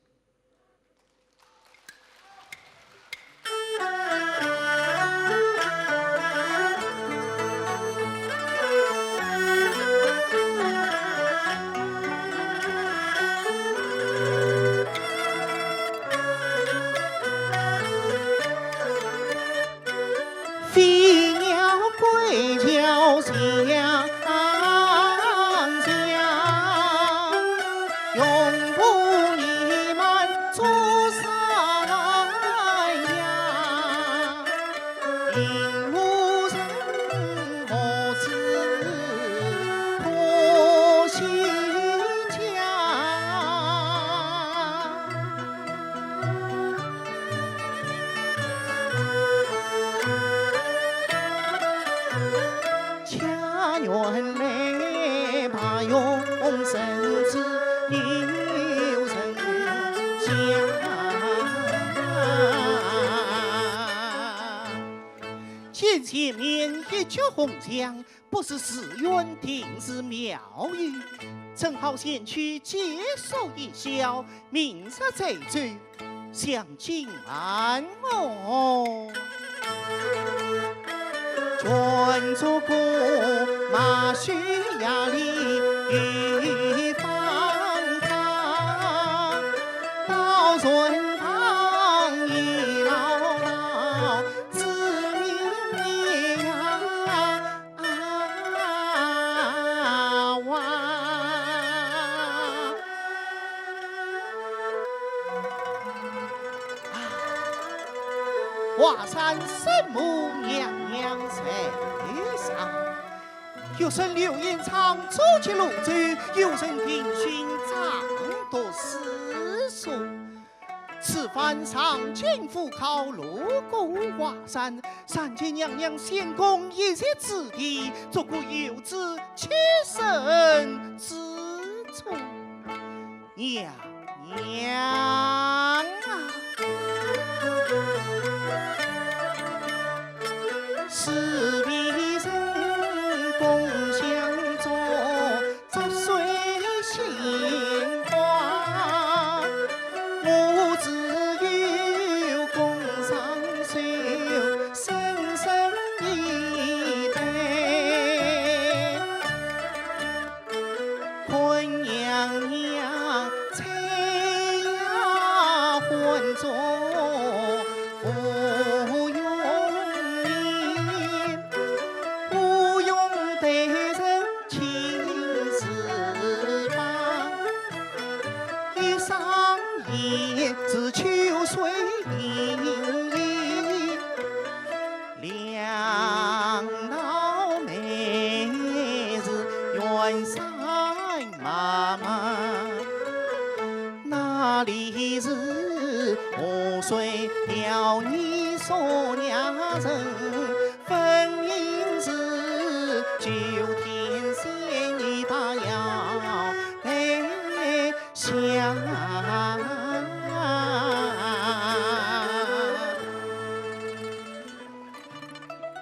见前面一角红墙，不是寺院定是庙宇，正好前去借宿一宵，明日再走。 想今晚我全做个马须呀里与方康，老船旁一老老子民呀。 啊哇！华山圣母娘娘在上，玉身流烟唱，珠结罗網，有人凭讯掌读诗书。 此番上京赴考，路过华山，参见娘娘仙宫一席之地，做个游子栖身之处。娘娘啊！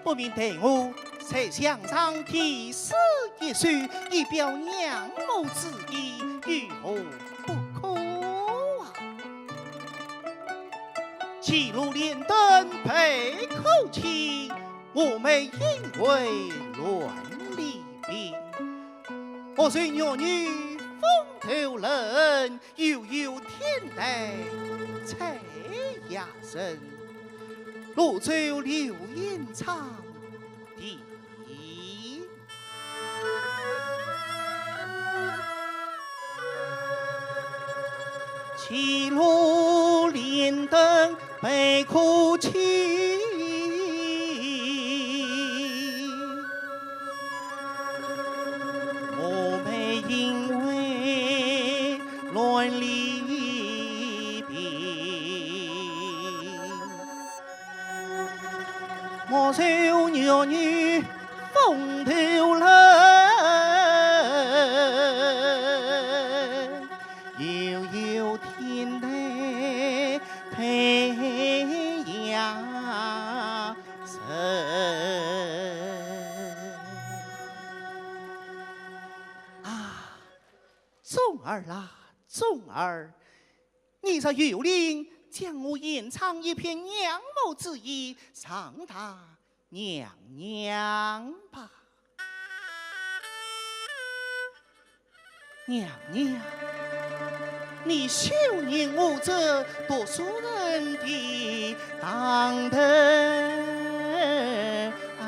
不免待我在墙上题诗一首，以表娘母之意，有何不可啊？歧路连登悲苦情，蛾眉因为乱离别。莫愁玉女风头冷，又有天台采萍人。潞州柳烟唱笛。 歧路连登悲苦情，我辈因为乱离别。 莫愁玉女风头冷，又有天台采萍人。啊，忠儿啊，忠儿， 你若有令，将我吟唱一篇仰慕之意，上达娘娘吧。娘娘，你休念我这读书人的唐突。 啊，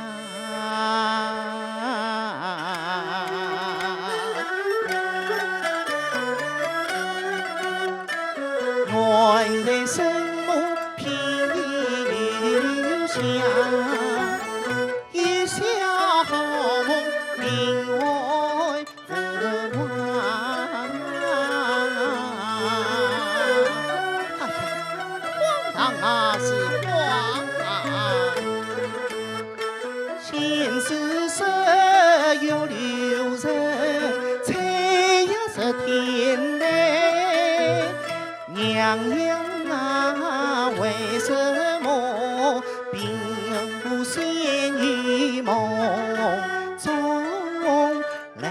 远在深梦偏流下，一宵好梦令魂 哎呀，荒唐啊，是荒唐啊！前世十月留人，采萍人天台，娘娘啊，为什么并不现于梦中？ 来。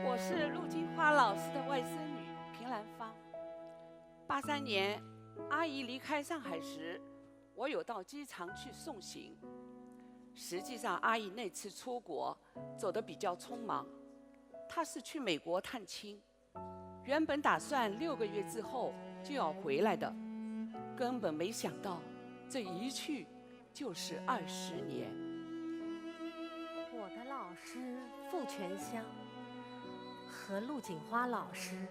我是陆金花老师的外甥女平兰芳。八三年，阿姨离开上海时，我有到机场去送行。实际上，阿姨那次出国走得比较匆忙，她是去美国探亲，原本打算六个月之后就要回来的，根本没想到这一去就是二十年。我的老师傅全香和陆锦花老师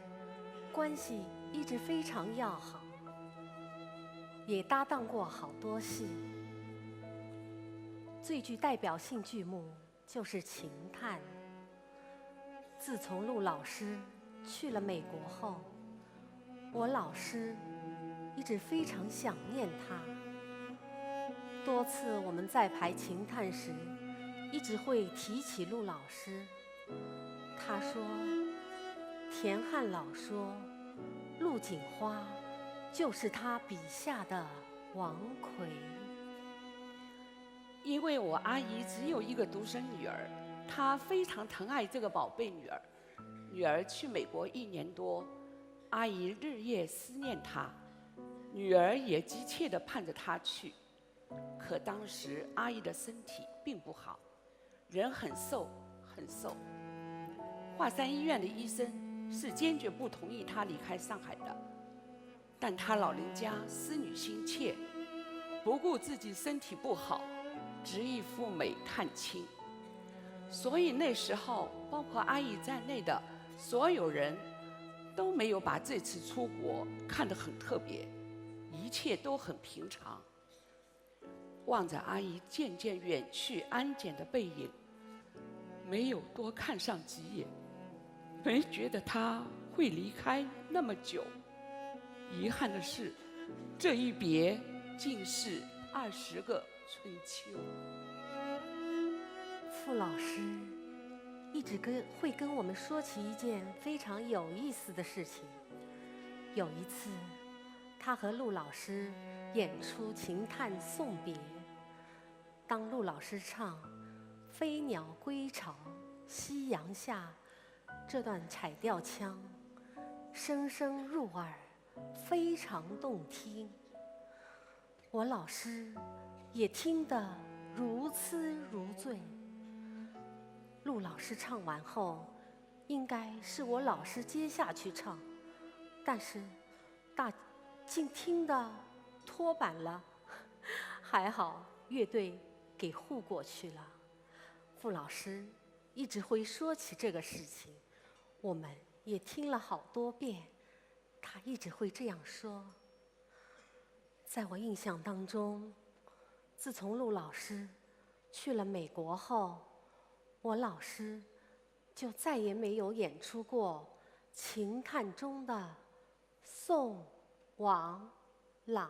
关系一直非常要好，也搭档过好多戏。最具代表性剧目就是《情探》。自从陆老师去了美国后，我老师一直非常想念他。多次我们在排《情探》时，一直会提起陆老师。他说，田汉老说，陆锦花就是他笔下的王魁。因为我阿姨只有一个独生女儿，她非常疼爱这个宝贝女儿。女儿去美国一年多，阿姨日夜思念她，女儿也急切地盼着她去。可当时阿姨的身体并不好，人很瘦很瘦。华山医院的医生是坚决不同意她离开上海的。 但她老人家思女心切，不顾自己身体不好，执意赴美探亲。所以那时候，包括阿姨在内的所有人都没有把这次出国看得很特别，一切都很平常。 望着阿姨渐渐远去安简的背影，没有多看上几眼，没觉得她会离开那么久。遗憾的是，这一别竟是二十个春秋。傅老师一直跟会跟我们说起一件非常有意思的事情。有一次，他和陆老师演出《琴叹送别》，当陆老师唱《飞鸟归巢》《夕阳下》这段采调腔，声声入耳，非常动听。我老师也听得如痴如醉。陆老师唱完后，应该是我老师接下去唱，但是大竟听得脱板了。还好乐队给护过去了。傅老师一直会说起这个事情，我们也听了好多遍，他一直会这样说。在我印象当中，自从陆老师去了美国后，我老师就再也没有演出过《琴叹》中的《送王郎》。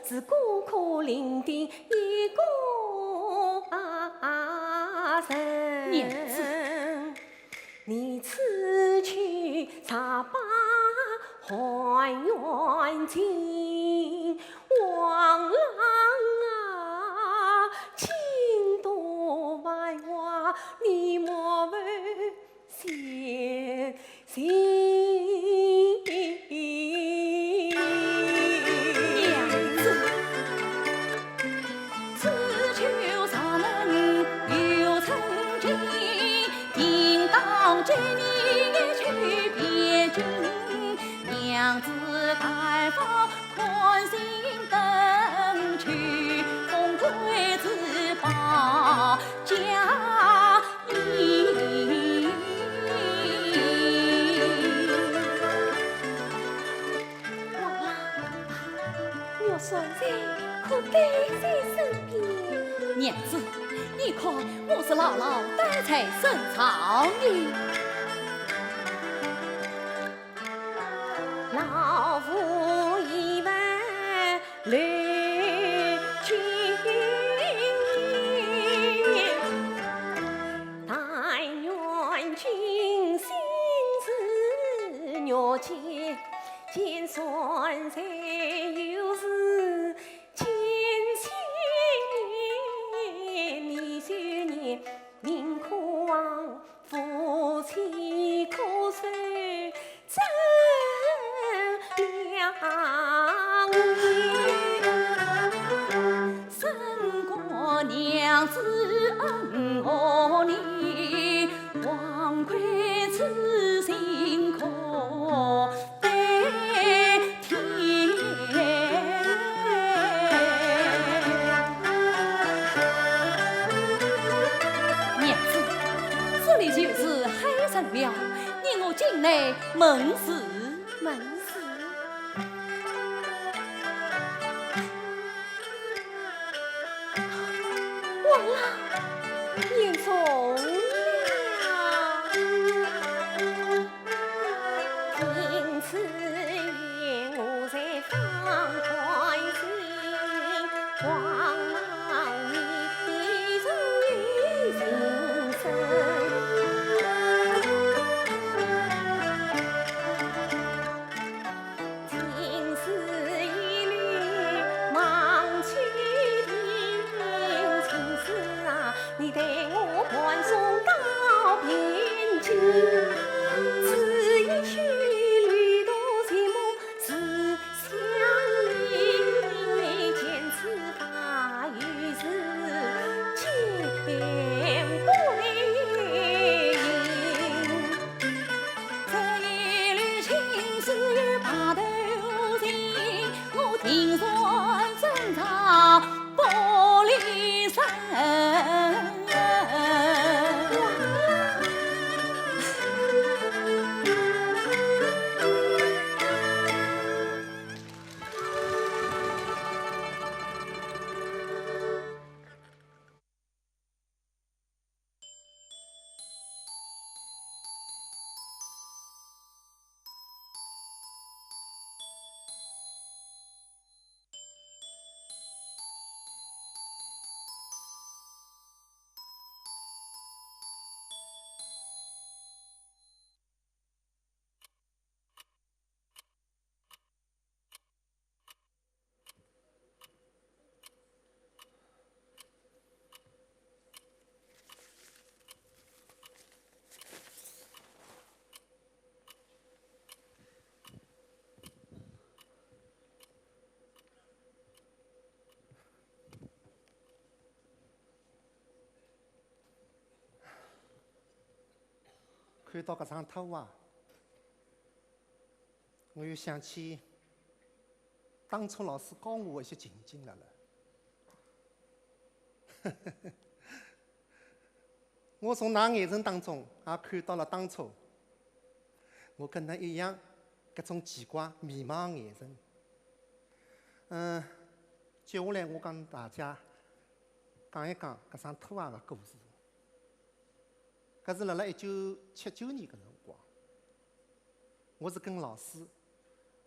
是孤苦伶仃一个人。娘子。你此去若把寒园尽，黄郎啊，请多还话，你莫问 先行。娘子。此去若能有成亲，应当今日去别君。娘子但放宽心等去，封贵子保家 王郎，玉扇在，可带在身边？娘子，你看，我是牢牢带在身上呢。老夫一问 来去，但愿君心似玉简，见扇在又是千千年，你虽年 命可亡，夫妻可守真良缘。胜过娘子恩厚你，枉亏痴心可 娘子，这里就是海城了，你我进来问事。问事？王郎，言重了。 听此言，我才放宽心，王郎你终有情深。情丝一缕，望秋天。情丝啊， 你待我伴送到边境，只因须旅途寂寞思乡意，见此花又是千回音。这一缕情丝又把头寻，我定然珍藏 玻璃山。看到搿张图啊，我又想起当初老师教我一些情景来了。我从㑚眼神当中也看到了当初我跟㑚一样搿种奇怪迷茫的眼神。嗯，接下来我跟大家讲一讲搿张图画的故事。 搿是辣辣一九七九年个辰光，我是跟老师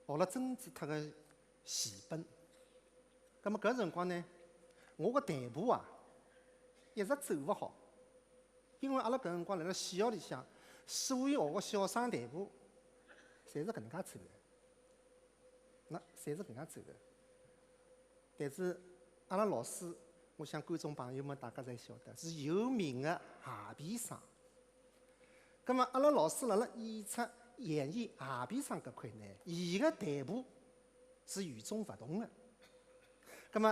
学了珍珠塔个戏本。葛末搿辰光呢，我个弹部啊，一直走勿好，因为阿拉搿辰光辣辣戏校里向，所有学个小生弹部，侪是搿能介走个。 那侪是搿能样子个。但是阿拉老师，我想观众朋友们大家侪晓得，是有名个鞋皮生。葛末阿拉老师辣辣演出、演绎鞋皮生搿块呢，伊个弹部是与众勿同个。葛末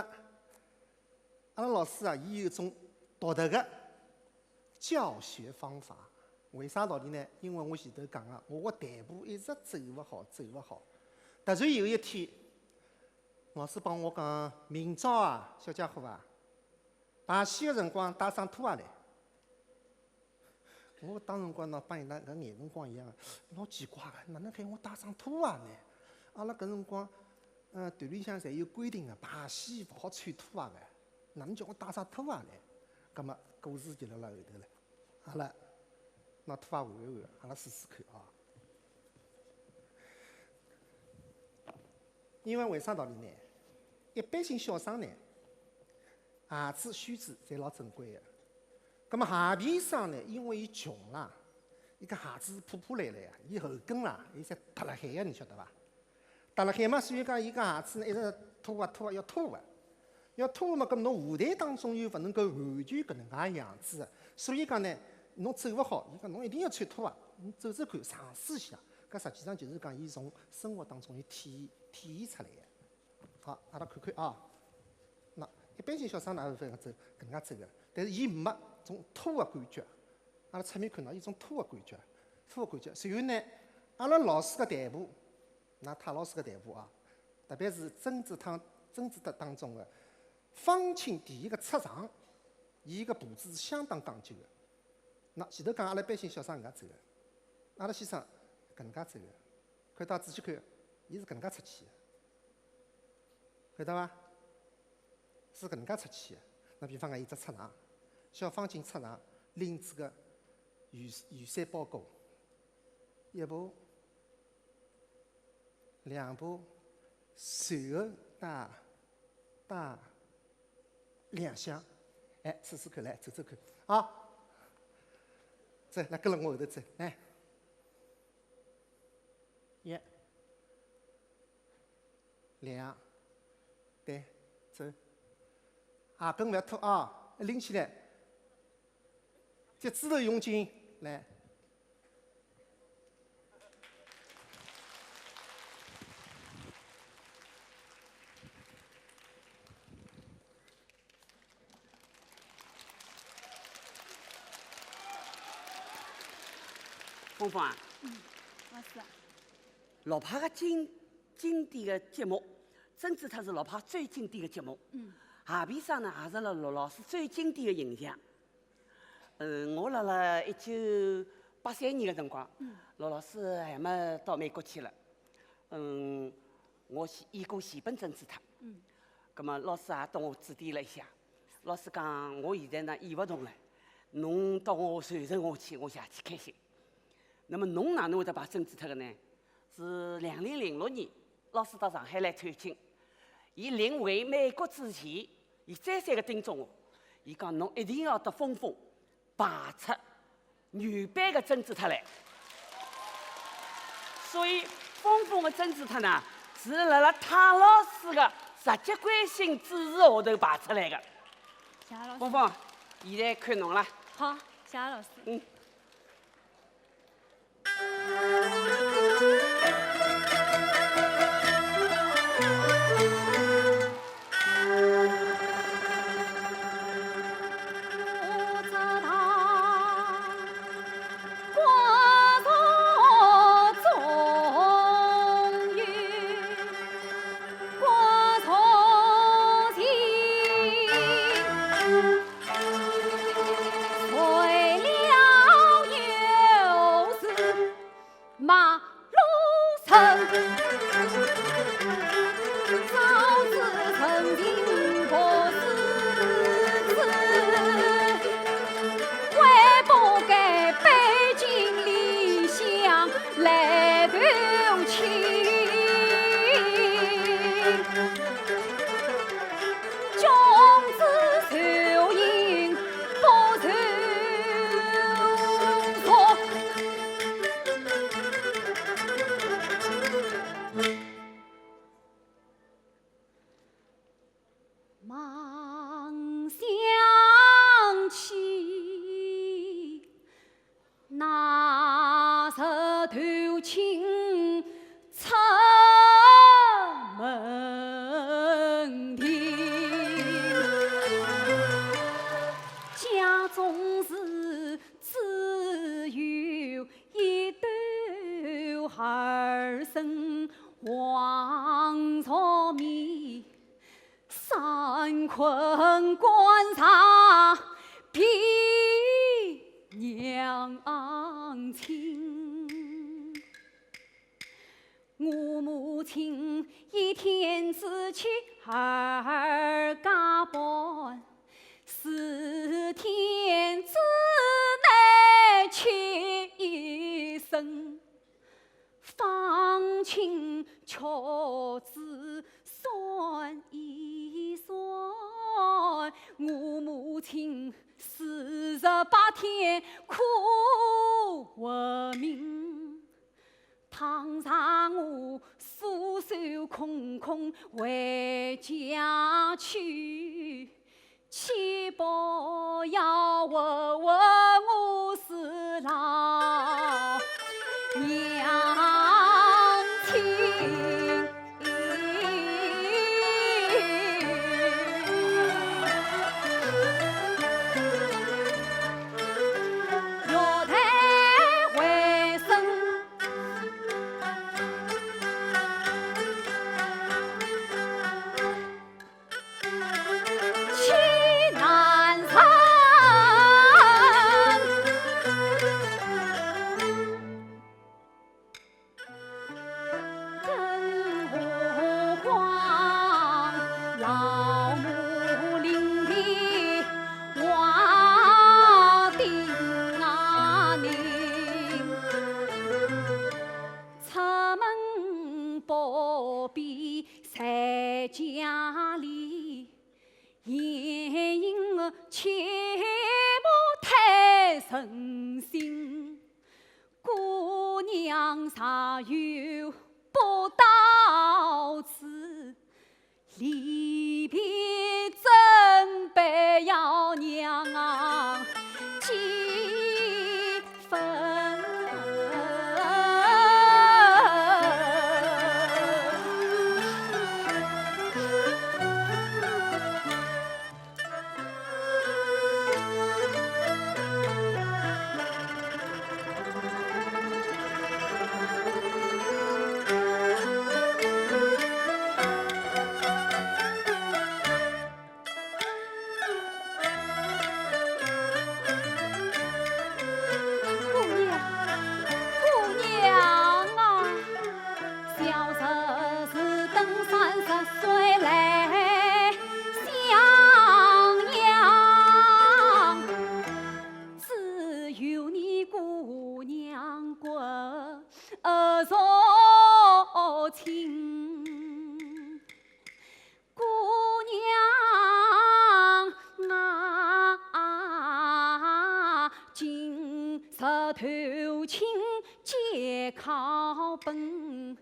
阿拉老师啊，伊有一种独特个教学方法。为啥道理呢？因为我前头讲个，我个弹部一直走勿好，走勿好。突然有一天，老师帮我讲：“明朝啊，小家伙啊，排戏个辰光带双拖鞋来。” 我当辰光呢，帮伊拉搿眼辰光一样，老奇怪个，哪能还要我带双拖鞋呢？阿拉搿辰光，呃，团里向侪有规定个，排戏勿好穿拖鞋个，哪能叫我带双拖鞋呢？葛末故事就辣辣后头了。好了，拿拖鞋换一换，阿拉试试看啊。因为为啥道理呢？一般性小生呢， 鞋子、靴子侪老珍贵个。葛末鞋皮生呢，因为伊穷啦，伊个鞋子破破烂烂呀，伊后跟啦，伊侪塌辣海个，侬晓得伐？塌辣海嘛，所以讲伊个鞋子呢，一直拖啊拖啊，要拖个。要拖嘛，葛末侬舞台当中又勿能够完全搿能介样子个，所以讲呢，侬走勿好，伊讲侬一定要穿拖鞋，侬走走看，尝试一下。搿实际上就是讲，伊从生活当中伊体体现出来个。 好，阿拉看看啊。那一般性小生呢，是搿能介走，搿能介走个，但是伊没种拖个感觉。阿拉侧面看到伊种拖个感觉，拖个感觉。随后呢，阿拉老师个弹部，那太老师个弹部啊，特别是曾子堂，曾子堂当中个方卿第一个出场，伊个步子是相当讲究个。那前头讲阿拉一般性小生搿能介走个，阿拉先生搿能介走个，看到仔细看，伊是搿能介出去个。 晓得伐？是搿能介出去个。那比方讲，伊只出场，小方卿出场，拎仔个雨雨伞包裹，一步、两步，随后踏踏两响，哎，试试看，来，走走看，啊，走，来，跟了我后头走，来，一。 两，对，走。啊，跟勿要拖啊，拎起来。脚趾头用劲，来。 峰峰啊，嗯，老师，陆派个经经典个节目，曾子堂是陆派最经典个节目。嗯，鞋皮生呢，也是陆老师最经典个形象。嗯，我辣辣一九八三年个辰光，嗯，陆老师还没到美国去了。嗯，我写演过戏本曾子堂。嗯，葛末老师也搭我指点了一下。老师讲，我现在呢演勿动了，侬搭我传承下去，我谢体开心。 那么侬哪能会得排曾子堂个呢？是两零零六年，老师到上海来探亲，伊临回美国之前，伊再三个叮嘱我，伊讲侬一定要搭峰峰排出原版个曾子堂来。所以峰峰个曾子堂呢，是辣辣汤老师个直接关心支持下头排出来个。谢谢老师。峰峰，现在看侬了。好，谢谢老师。嗯。望想起那日投亲出门庭，家中事只有一斗儿孙，黄朝面，三困官场比娘亲。我母亲一天只娶二家半，四天之内娶一孙。 方卿屈指算一算，我母亲四十八天苦活命。倘若我双手空空回家去， 岂不要问问我是老娘亲？出门不必在家里，闲影切莫太存心。姑娘若有不到此， 里边准备要娘啊几分。姑娘，姑娘啊，小侄是等三十岁来相娘，只有你姑娘骨肉亲。 姑娘啊，今日投亲皆靠本，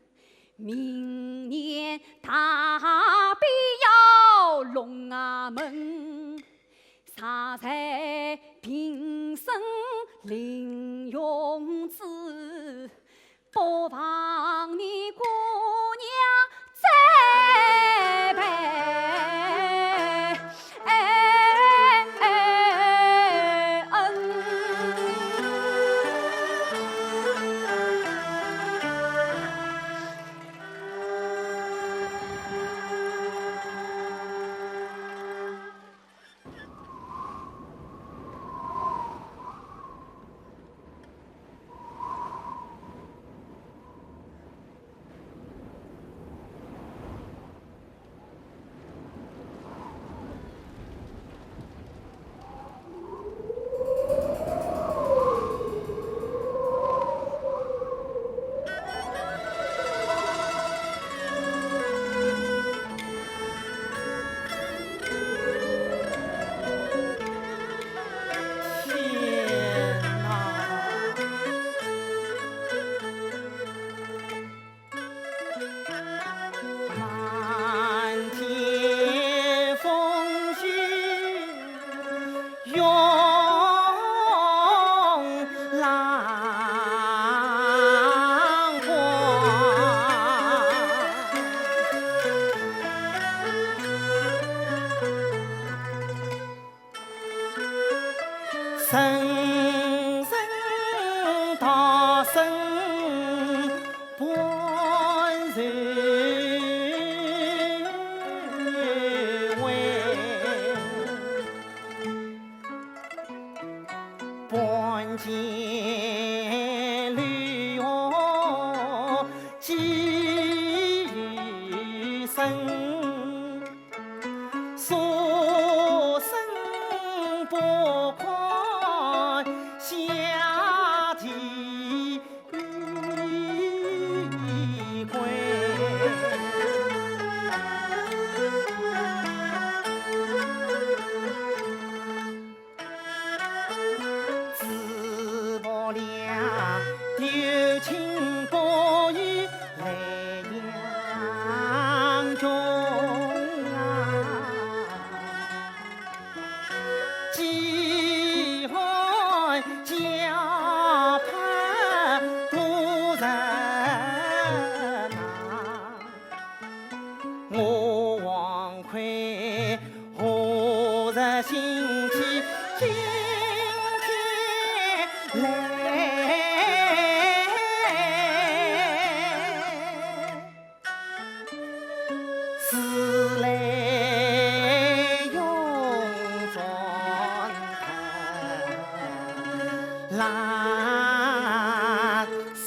明年大比要龙啊门，啥在平生临用之， 不忘你姑娘这辈恩。人生大生半愁味，半截绿葉寄余生。 书生不看下地归。只不良丢情不与 来相穷啊，饥寒交迫不成啊。我王魁 何日醒起今天来？自来涌泉特拉萨。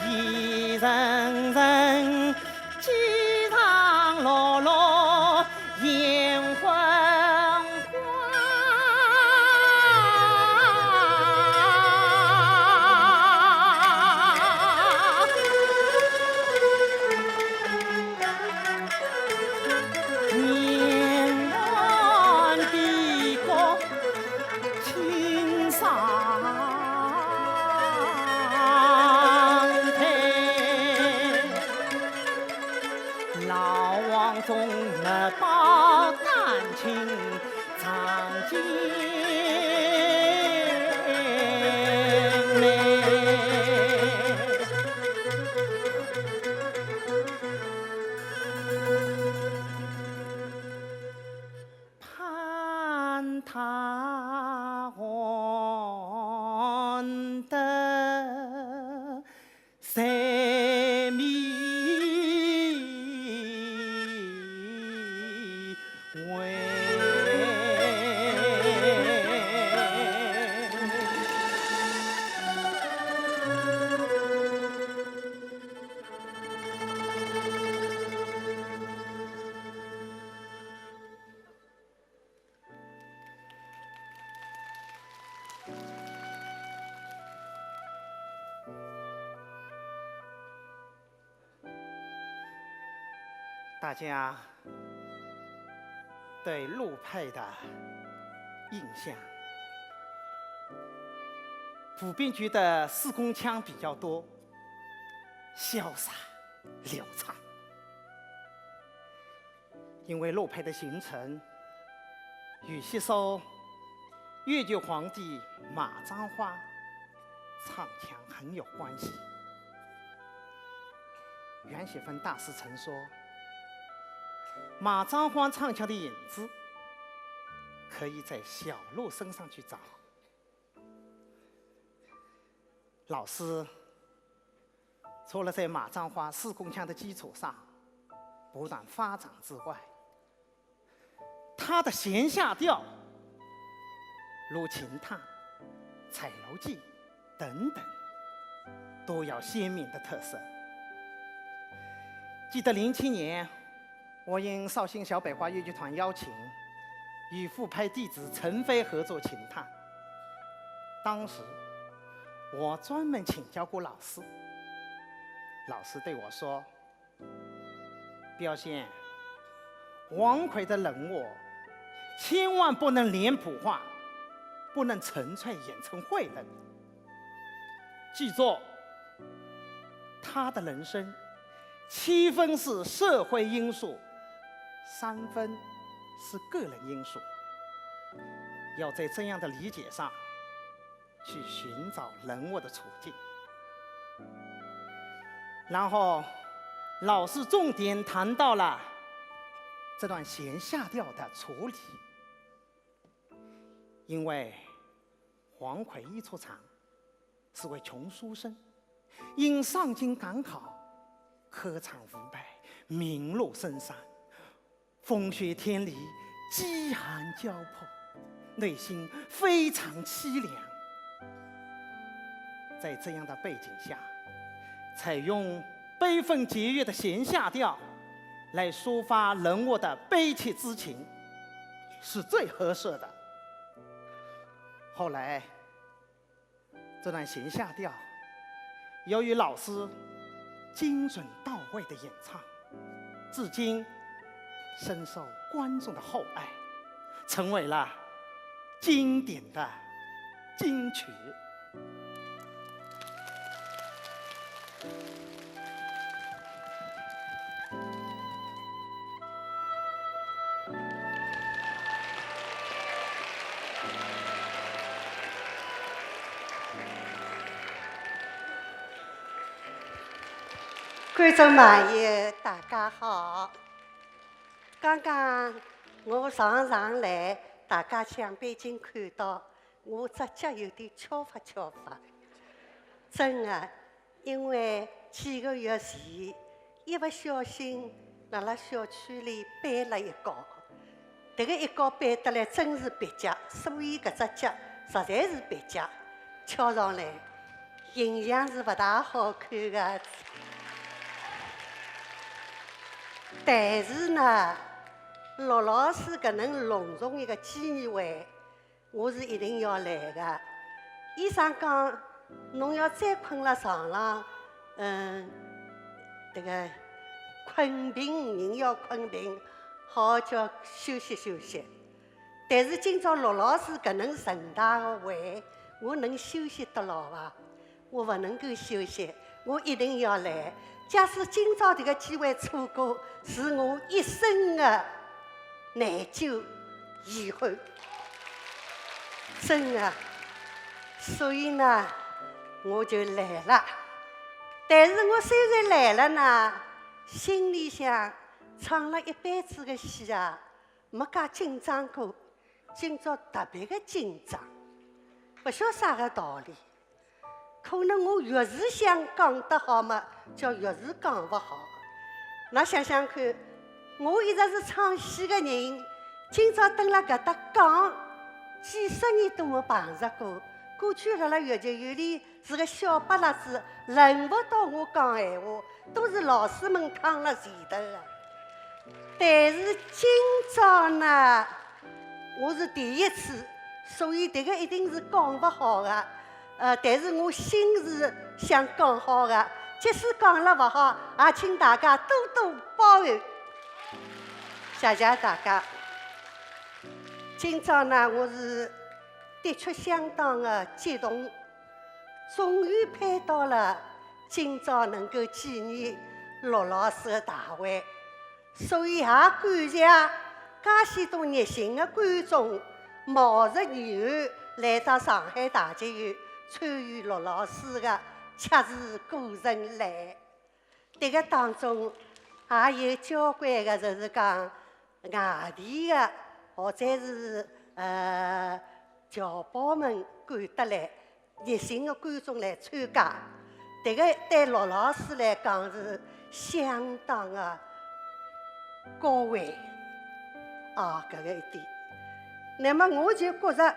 一层层，几层落落，烟灰。 老王宗没报感情，常进来。盼他还得 在弥回。大家对陆派的印象，普遍觉得四公腔比较多，潇洒流畅。 因为陆派的形成与吸收越剧皇帝马占花唱腔很有关系。袁雪芬大师曾说，马占花唱腔的影子可以在小陆身上去找。 老师除了在马占花四公腔的基础上不断发展之外，他的弦下调，如琴叹、采楼记等等，都有鲜明的特色。记得零七年， 我应绍兴小百花越剧团邀请，与傅派弟子陈飞合作琴叹。当时我专门请教过老师，老师对我说：表现王魁的冷漠，千万不能脸谱化，不能纯粹演成坏人。记住，他的人生七分是社会因素，三分是个人因素。要在这样的理解上去寻找人物的处境。然后，老师重点谈到了这段闲下调的处理，因为王魁一出场是位穷书生，因上京赶考，科场无拜，名落孙山，风雪天里饥寒交迫，内心非常凄凉。在这样的背景下，采用悲愤节约的闲下调来抒发人物的悲切之情，是最合适的。后来，这段闲下调，由于老师精准到位的演唱，至今深受观众的厚爱，成为了经典的金曲。 观众朋友，大家好。刚刚我上场来，大家想必已经看到，我只脚有点缺乏缺乏。真的，因为几个月前，一不小心辣辣小区里绊了一跤。 迭个一跤扳得来真是蹩脚，所以搿只脚实在是蹩脚，翘上来，形象是勿大好看个。但是呢，陆老师搿能隆重一个机会， 我是一定要来个。医生讲，侬要再困辣床浪，嗯，迭个困病，人要困病，好好叫休息休息。但是今朝陆老师搿能盛大个会，我能休息得牢伐？ 我勿能够休息，我一定要来。假使今朝迭个机会错过，是我一生的内疚、遗憾。真的。所以呢，我就来了。但是我虽然来了呢，心里向唱了一辈子的戏啊，没介紧张过，今朝特别的紧张。勿晓得啥个道理。 可能我越是想讲得好嘛，叫越是讲勿好。㑚想想看，我一直是唱戏个人，今朝蹲辣搿搭讲，几十年都没碰着过。过去辣辣越剧院里是个小白辣子，轮勿到我讲闲话，都是老师们趟辣前头个。但是今朝呢， 我是第一次，所以迭个一定是讲勿好个。呃，但是我心是想讲好个，即使讲了勿好，也请大家多多包涵。谢谢大家。今朝呢，我是的确相当的激动，终于盼到了今朝能够见面陆老师的大会。 所以也感谢介许多热心的观众，冒着严寒来到上海大剧院参与陆老师的《恰似故人来》。迭个当中也有交关个，就是讲外地个，或者是，呃，侨胞们赶得来， 热心的观众来参加，迭个对陆老师来讲是相当的高兴啊，搿个一点。那么我就觉着，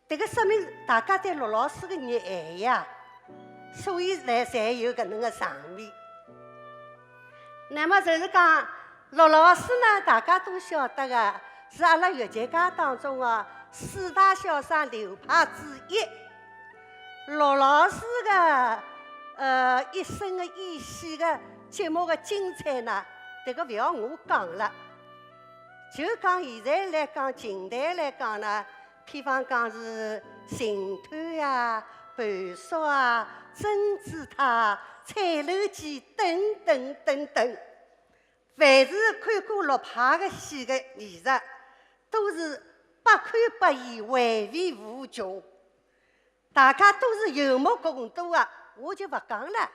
迭个说明大家对陆老师的热爱呀，所以来才有搿能个场面。 那么就是讲，陆老师呢，大家都晓得个，是阿拉越剧界当中啊四大小生流派之一。陆老师个，呃，一生个演戏个节目个精彩呢，迭个覅我讲了。就讲现在来讲，近代来讲呢，譬方讲是寻偷啊、盘索啊、珍珠塔啊、彩楼记等等等等。凡是看过陆派个戏个艺术，都是百看不厌，回味无穷。 大家都是有目共睹啊，我就勿讲了。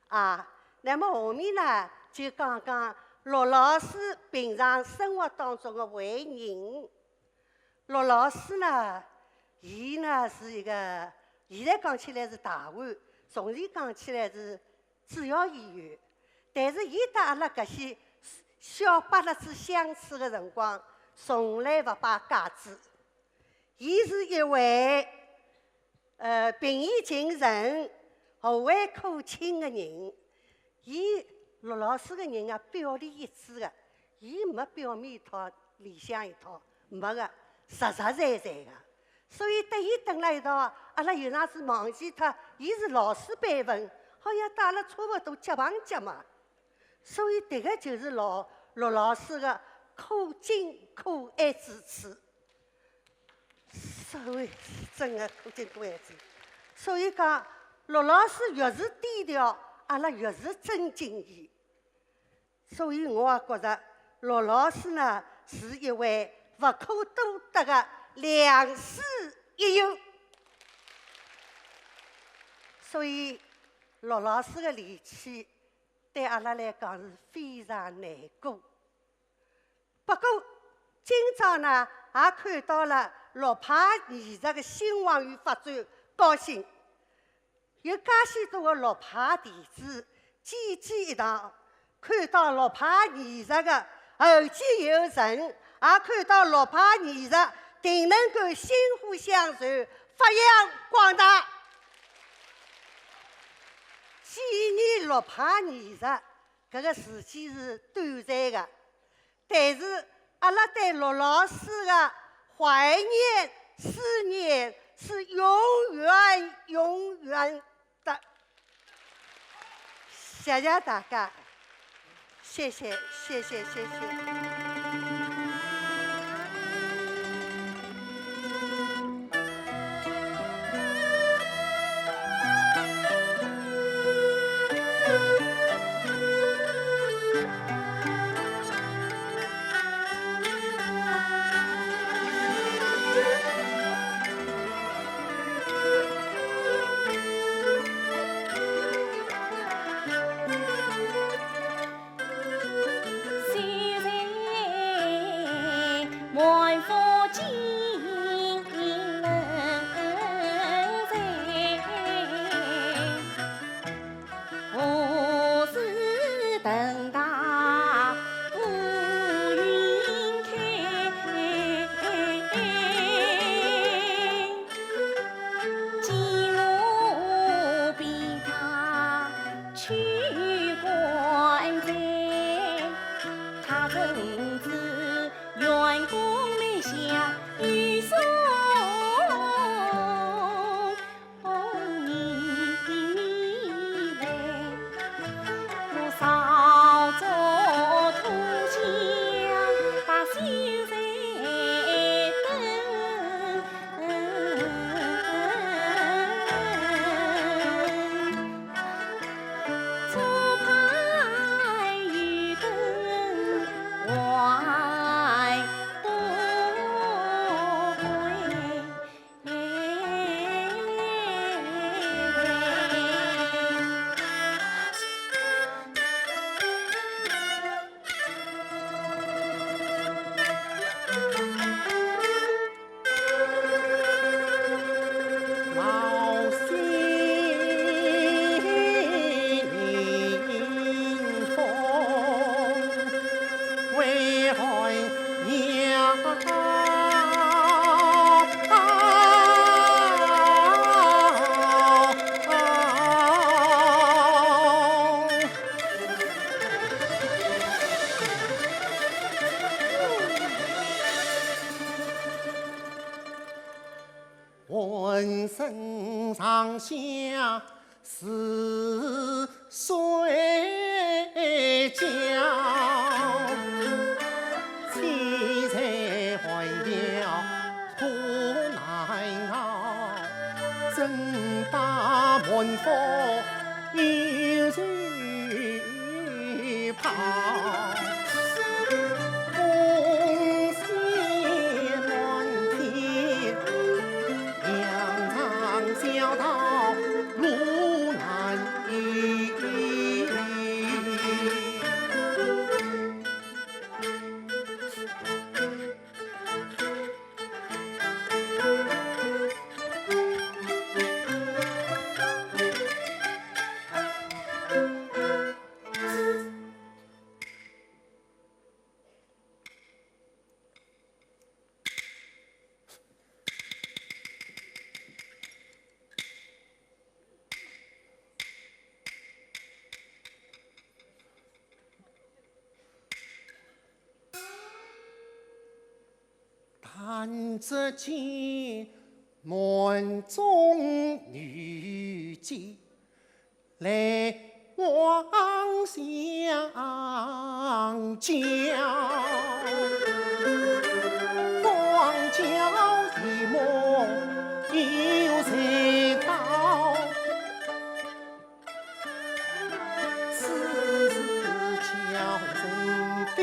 啊，那么下面呢，就讲讲陆老师平常生活当中个为人。陆老师呢，伊呢是一个，现在讲起来是大腕，从前讲起来是 主要演员，但是伊搭阿拉搿些小八辣子相处个辰光，从来勿摆架子。伊是一位，呃，平易近人、和蔼可亲个人。伊，陆老师个人啊，表里一致个，伊没表面一套，里向一套，没个，实实在在个。 所以搭伊蹲辣一道，阿拉有辰光是忘记脱，伊是老师辈分，好像搭阿拉差勿多结棒结嘛。所以迭个就是老，陆老师个可敬可爱之处。所以真个可敬可爱之处。所以讲，陆老师越是低调，阿拉越是尊敬伊。 所以我也觉着陆老师呢，是一位勿可多得个良师益友。所以陆老师个离去，对阿拉来讲是非常难过。不过，今朝呢，也看到了陆派艺术个兴旺与发展，高兴。 有介许多个陆派弟子齐聚一堂，看到陆派艺术个后继有人，也看到陆派艺术定能够薪火相传，发扬光大。纪念陆派艺术，搿个时间是短暂个， 但是阿拉对陆老师个怀念、思念是永远、永远的。谢谢大家，谢谢，谢谢，谢谢。浑身上下是水笑，妻在寒窑苦耐熬，怎把满腹忧愁抛？风雪满天，羊肠小道路难行。 弹指间，满中女阶，来往相交。方教一梦又谁道？ 此事叫人非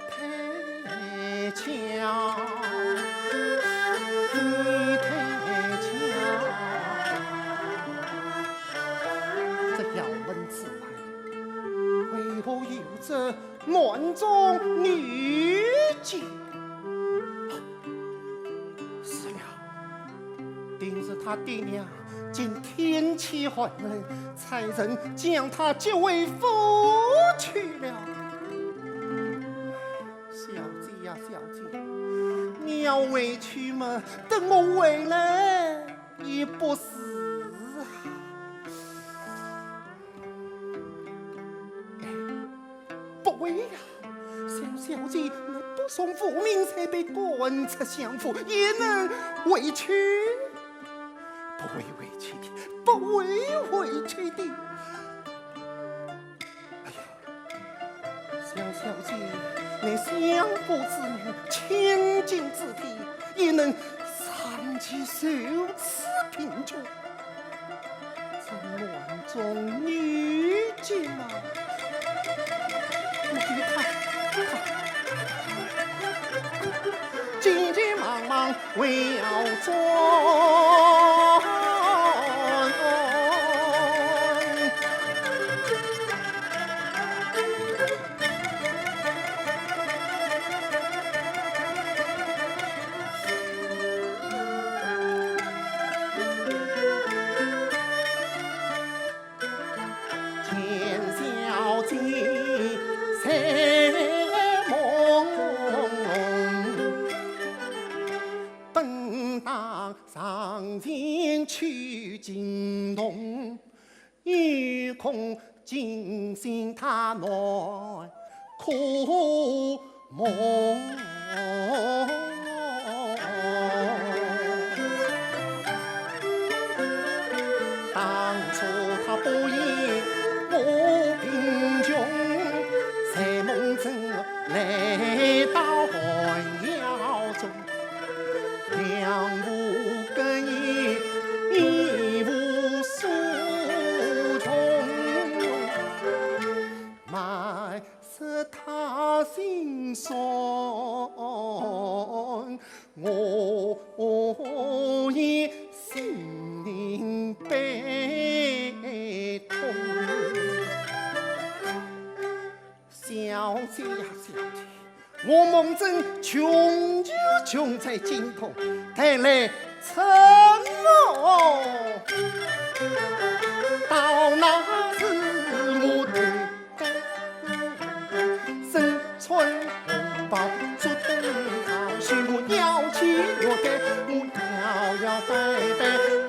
忒巧，非忒巧。这姚文此人，为何有这满中女阶？ 是了，定是他爹娘见天气寒冷，差人将他接回府去了。小姐呀，小姐，你要回去嘛，等我回来也不迟啊。 不会呀，小小姐，你不送父命，才被赶出相府，也能回去？不会回去的，不会回去的。哎呀，小小姐，你相府之女，千金之体，也能长期受此贫穷。 这满中女阶嘛，你看，看，急急忙忙回窑中。 见小姐在梦，本当上前去惊动，又恐惊醒她难 可梦。当初她不言我贫穷，在梦中来到寒窑中，两无根也，一无所从。 埋尸她心酸，我也心灵悲痛。小姐呀，小姐，我梦中穷就穷在惊痛，待来春梦。到那时我对 身穿红袍，足蹬好靴，我摇旗月台，我摇摇摆摆，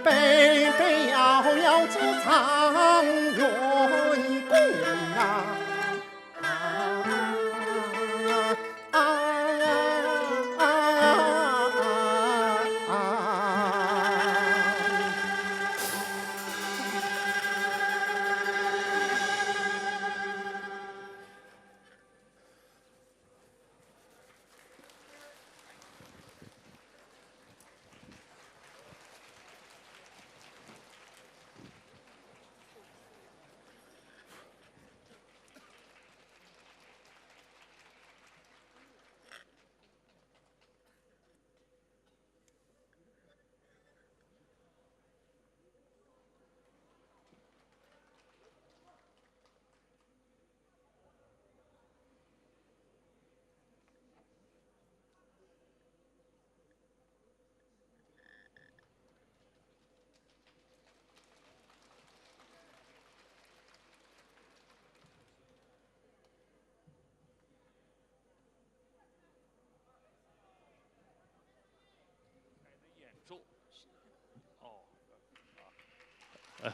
摆摆摇摇做状元公啊！啊啊啊啊！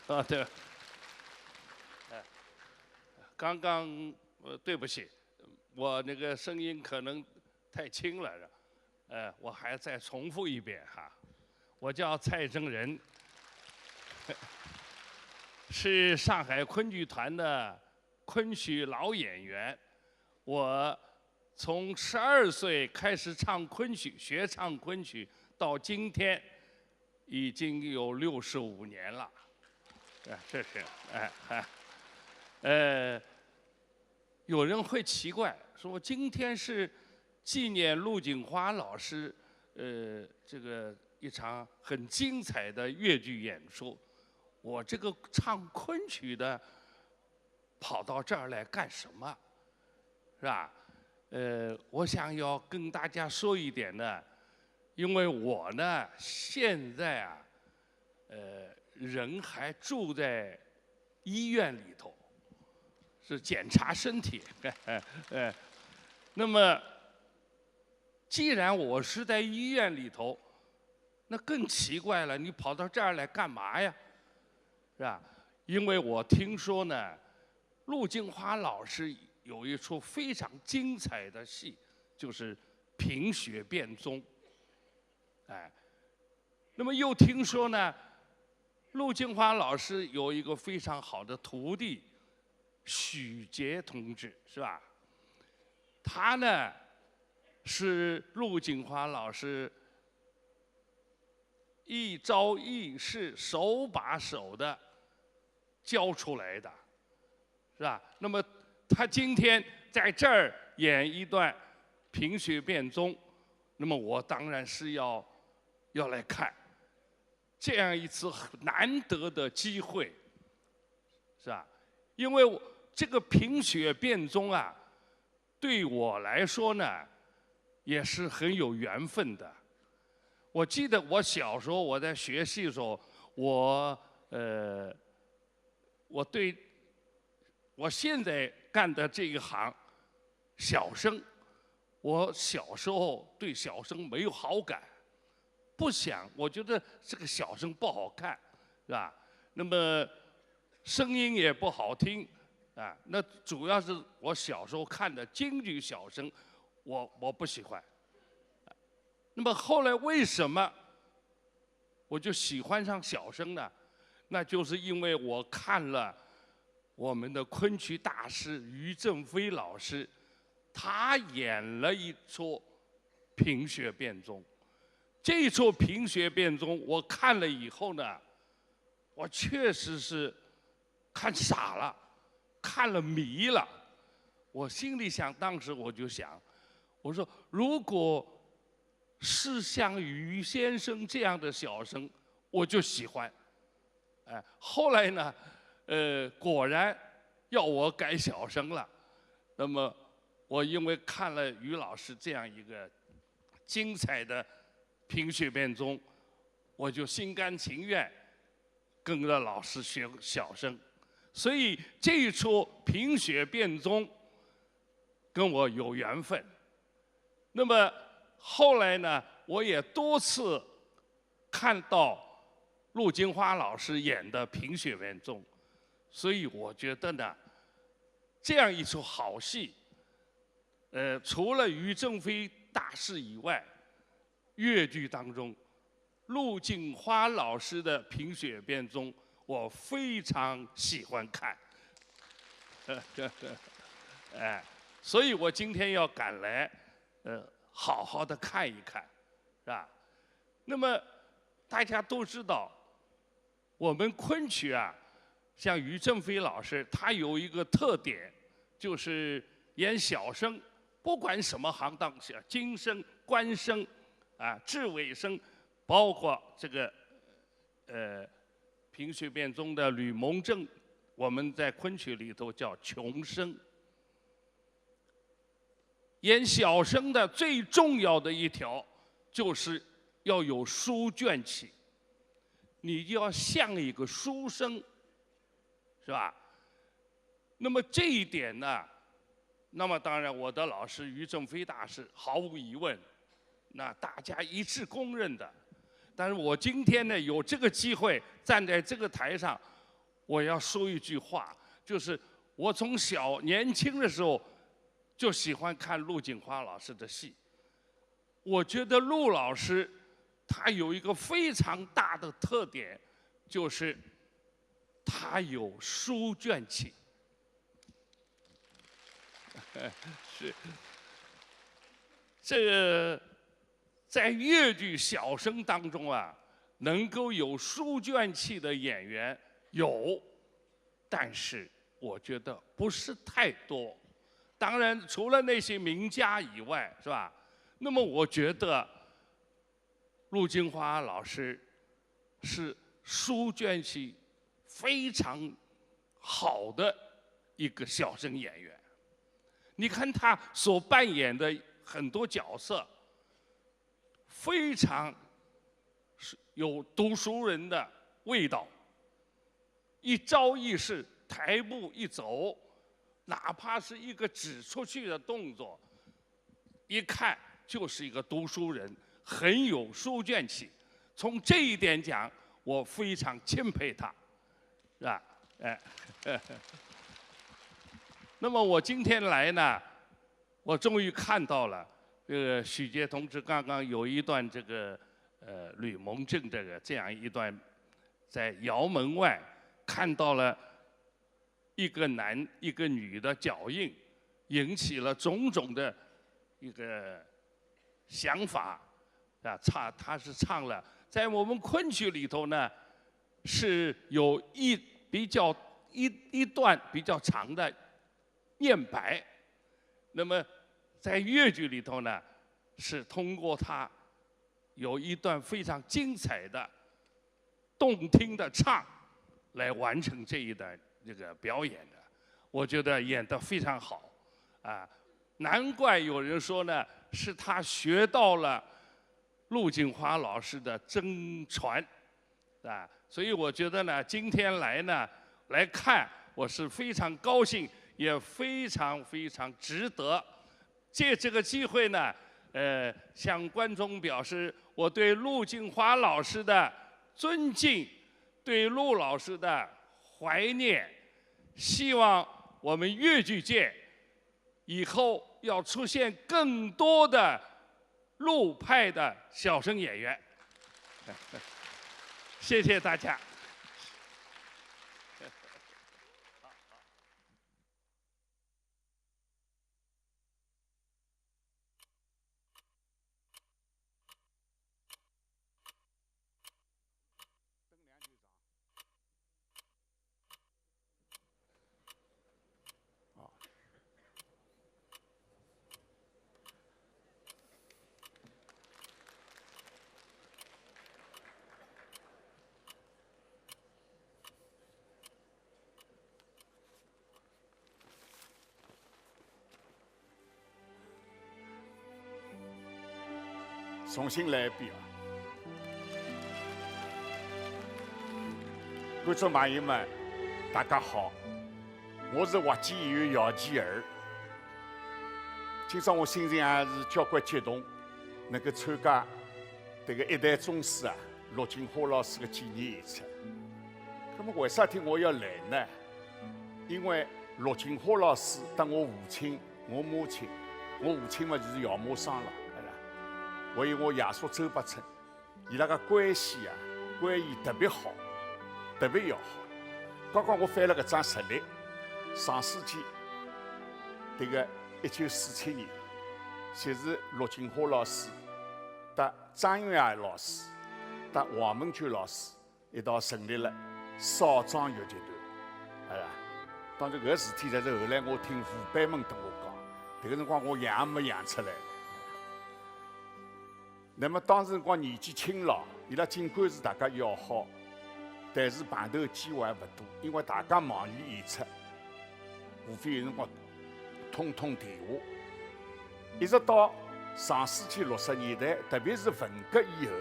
啊，对。哎，刚刚，呃，对不起，我那个声音可能太轻了，是吧？呃，我还再重复一遍哈，我叫蔡正仁，是上海昆剧团的昆曲老演员。我从十二岁开始唱昆曲，学唱昆曲，到今天已经有六十五年了。哎，这是，哎，哎，呃，有人会奇怪，说今天是纪念陆锦华老师，呃，这个一场很精彩的越剧演出，我这个唱昆曲的跑到这儿来干什么？是吧？呃，我想要跟大家说一点呢，因为我呢，现在啊，呃，人还住在医院里头，是检查身体。呃，那么，既然我是在医院里头，那更奇怪了，你跑到这儿来干嘛呀？是吧？因为我听说呢，陆锦华老师有一出非常精彩的戏，就是《萍雪变宗》。哎，那么又听说呢，陆锦华老师有一个非常好的徒弟，许杰同志，是吧？他呢，是陆锦华老师一招一式、手把手的教出来的，是吧？那么他今天在这儿演一段《萍雪变宗》，那么我当然是要，要来看。这样一次难得的机会，是吧？因为我，这个《萍雪变宗》啊，对我来说呢，也是很有缘分的。我记得我小时候，我在学戏的时候，我，呃，我对我现在干的这一行，小生，我小时候对小生没有好感，不想，我觉得这个小生不好看，是吧？那么声音也不好听，啊，那主要是我小时候看的京剧小生，我，我不喜欢。那么后来为什么我就喜欢上小生呢？那就是因为我看了我们的昆曲大师于正飞老师，他演了一出《萍雪变宗》。这一出《萍雪变宗》，我看了以后呢，我确实是看傻了，看了迷了。我心里想，当时我就想，我说如果是像于先生这样的小生，我就喜欢。哎，后来呢，呃，果然要我改小生了。那么我因为看了于老师这样一个精彩的《萍雪变宗》，我就心甘情愿跟着老师学小生。所以这一出《萍雪变宗》跟我有缘分。那么后来呢，我也多次看到陆金花老师演的《萍雪变宗》，所以我觉得呢，这样一出好戏，呃，除了于正飞大师以外，越剧当中，陆金花老师的《萍雪变宗》，我非常喜欢看。哎，所以我今天要赶来，呃，好好的看一看，是吧？那么大家都知道，我们昆曲啊，像于正飞老师，他有一个特点，就是演小生，不管什么行当，像京生、官生，啊，制尾生，包括这个，呃，《萍雪变宗》的吕蒙正，我们在昆曲里头叫穷生。演小生的最重要的一条，就是要有书卷气，你就要像一个书生，是吧？那么这一点呢，那么当然我的老师于正飞大师毫无疑问，那大家一致公认的。但是我今天呢，有这个机会站在这个台上，我要说一句话，就是我从小年轻的时候就喜欢看陆锦花老师的戏。我觉得陆老师他有一个非常大的特点，就是他有书卷气。是，这个在越剧小生当中啊，能够有书卷气的演员有，但是我觉得不是太多。当然，除了那些名家以外，是吧？那么我觉得陆金花老师是书卷气非常好的一个小生演员。你看他所扮演的很多角色，非常是有读书人的味道，一招一式，台步一走，哪怕是一个指出去的动作，一看就是一个读书人，很有书卷气。从这一点讲，我非常钦佩他，是吧？哎，那么我今天来呢，我终于看到了，这个许杰同志刚刚有一段这个，呃，吕蒙正这个这样一段，在窑门外看到了一个男一个女的脚印，引起了种种的一个想法，啊，唱，他是唱了，在我们昆曲里头呢，是有一比较一一段比较长的念白，那么在越剧里头呢，是通过他有一段非常精彩的、动听的唱来完成这一段这个表演的。我觉得演得非常好，啊，难怪有人说呢，是他学到了陆锦花老师的真传。啊，所以我觉得呢，今天来呢，来看，我是非常高兴，也非常非常值得。借这个机会呢，呃，向观众表示我对陆锦花老师的尊敬，对陆老师的怀念。希望我们越剧界以后要出现更多的陆派的小生演员。谢谢大家。重新来一遍啊！观众朋友们，大家好，我是话剧演员姚继儿。今朝我心情还是交关激动，能够参加这个一代宗师啊，陆锦花老师的纪念演出。那么为啥体我要来呢？因为陆锦花老师搭我父亲、我母亲，我父亲嘛就是姚茂生了，对吧？还有我爷叔周伯称， 伊拉个关系啊，关系特别好，特别要好。刚刚我翻了搿张日历，上世纪迭个一九四七年，就是陆锦花老师搭张云海老师搭王梦君老师一道成立了少庄越剧团，哎呀，当然搿事体侪是后来我听父辈们搭我讲，迭个辰光我养也没养出来。 那么当时辰光年纪轻咯，伊拉尽管是大家要好，但是碰头机会还勿多，因为大家忙于演出，无非有辰光通通电话。一直到上世纪六十年代，特别是文革以后，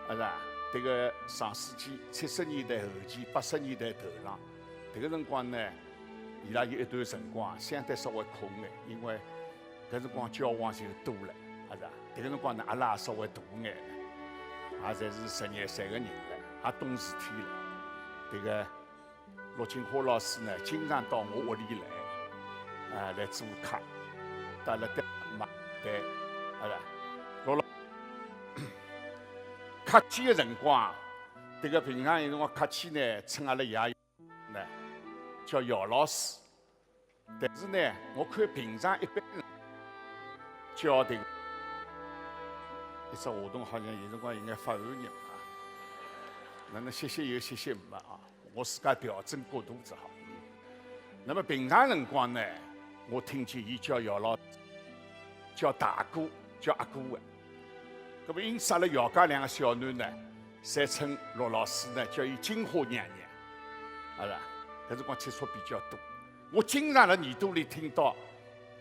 啊是吧？迭个上世纪七十年代后期、八十年代头浪，迭个辰光呢，伊拉有一段辰光相对稍微空眼，因为 搿辰光交往就多了，啊是啊？迭个辰光呢，阿拉也稍微大眼了，也侪是十廿岁个人了，也懂事体了。迭个陆金花老师呢，经常到我屋里来，啊，来做客，到了对嘛，对，啊，陆老，客气的辰光，这个平常有辰光客气呢，称阿拉爷呢，叫姚老师。但是呢，我看平常一般人叫这个，一只话筒好像有辰光应该发寒热啊，那么歇歇有歇歇没啊。 我自家调整角度只好。那么平常辰光呢，我听见伊叫姚老，叫大哥，叫阿哥的。那么因此阿拉姚家两个小囡呢，侪称陆老师呢，叫伊金花娘娘，啊是吧？搿辰光接触比较多。我经常辣耳朵里听到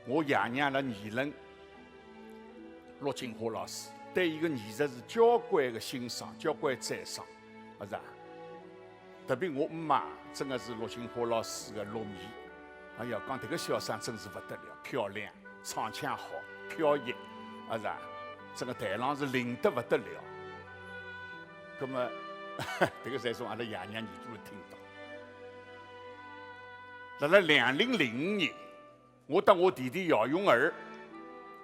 我爷娘辣议论陆金花老师，对伊个艺术是交关个欣赏，交关赞赏，啊是吧？ 特别我姆妈真个是陆金花老师个乐迷。哎呀，讲迭个小生真是勿得了，漂亮，唱腔好，飘逸，啊是啊，整个台浪是灵得勿得了。葛末，迭个侪从阿拉爷娘耳朵里听到。辣辣两零零五年，我搭我弟弟姚永儿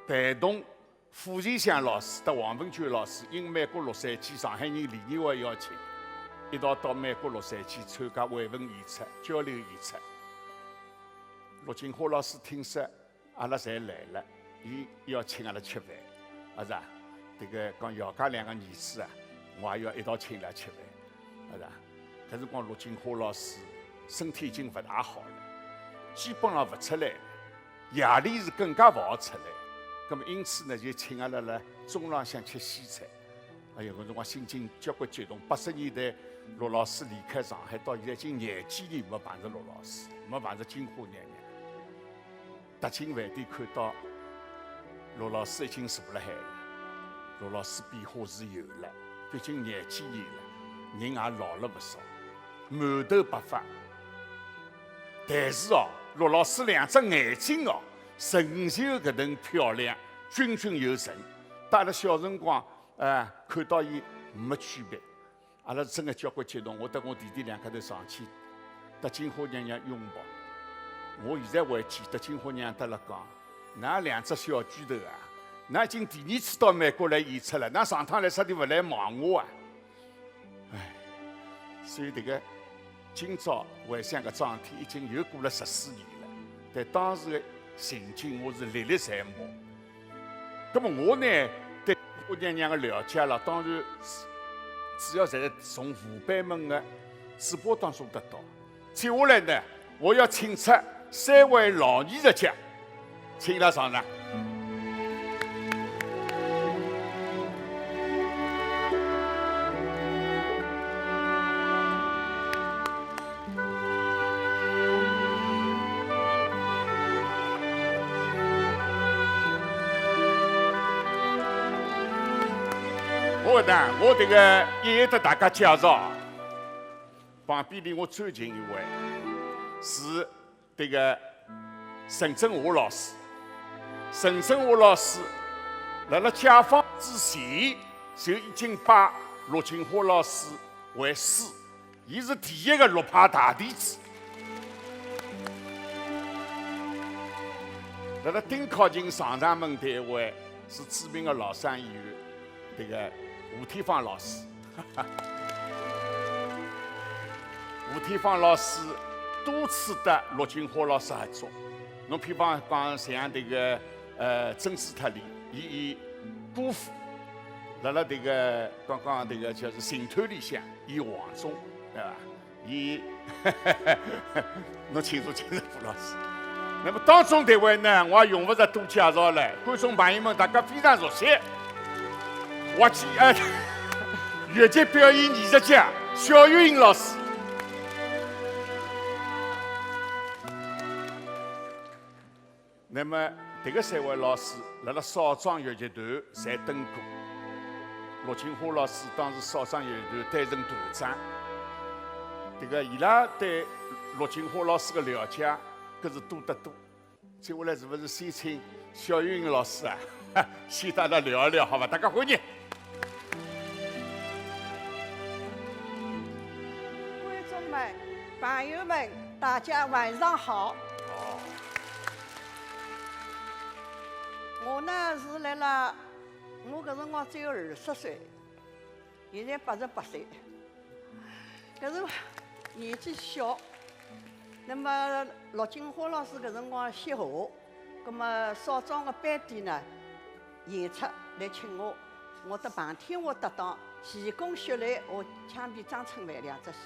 陪同 傅前香老师搭王文娟老师应美国洛杉矶上海人联谊会邀请，一道到美国洛杉矶参加慰问演出、交流演出。陆金花老师听说阿拉侪来了，伊要请阿拉吃饭，啊是啊？迭个讲姚家两个儿子啊，我也要一道请伊拉吃饭。 啊是啊？搿辰光陆金花老师身体已经勿大好了，基本上勿出来了，夜里是更加勿好出来。葛末因此呢，就请阿拉辣中浪向吃西餐。哎呀，搿辰光心情交关激动。八十年代陆老师离开上海到现在已经廿几年没碰着陆老师，没碰着金花娘娘。 踏进饭店看到陆老师已经坐辣海了，陆老师变化是有了，毕竟廿几年了，人也老了勿少，满头白发。但是哦，陆老师两只眼睛哦，仍旧搿能漂亮，炯炯有神，搭阿拉小辰光，哎，看到伊没区别。 阿拉真个交关激动，我搭我弟弟两家头上去，搭金花娘娘拥抱。我现在回去搭金花娘娘搭辣讲，㑚两只小鬼头啊，㑚已经第二次到美国来演出了，㑚上趟来啥地方来望我啊？唉，所以迭个今朝回想搿桩事体已经又过了十四年了，但当时个情景我是历历在目。 葛末我呢，对金花娘娘个了解了，当然是主要侪是从父辈们个嘴巴当中得到。接下来呢，我要请出三位老艺术家，请伊拉上场。 我呢，我迭个一一搭大家介绍，旁边离我最近一位是迭个陈振华老师。陈振华老师辣辣解放之前就已经拜陆金花老师为师， 伊是第一个陆派大弟子。辣辣丁考进上场门第一位是著名个老生演员，迭个吴天芳老师。吴天芳老师多次搭陆金花老师合作，侬譬方讲像迭个，呃，《珍珠塔》里，伊演姑父，辣辣迭个刚刚迭个就是《寻团》里向演王忠，对伐？ 伊，侬请坐，请坐，傅老师。那么当中迭位呢，我也用勿着多介绍了，观众朋友们大家非常熟悉。滑稽，哎，越剧表演艺术家肖玉英老师。那么，迭个三位老师辣辣少壮越剧团侪登过，陆金花老师当时少壮越剧团担任团长。迭个伊拉对陆金花老师个了解，搿是多得多。接下来是勿是先请肖玉英老师啊，先搭阿拉聊一聊，好伐？大家欢迎。观众们、朋友们，大家晚上好。我呢是来了，我搿辰光只有二十岁，现在八十八岁，搿是年纪小。那么陆金花老师搿辰光歇学，葛么少庄个班底呢，演出来请我，我搭彭天华搭档，《徐公血泪》和《枪毙张春帆》两只戏。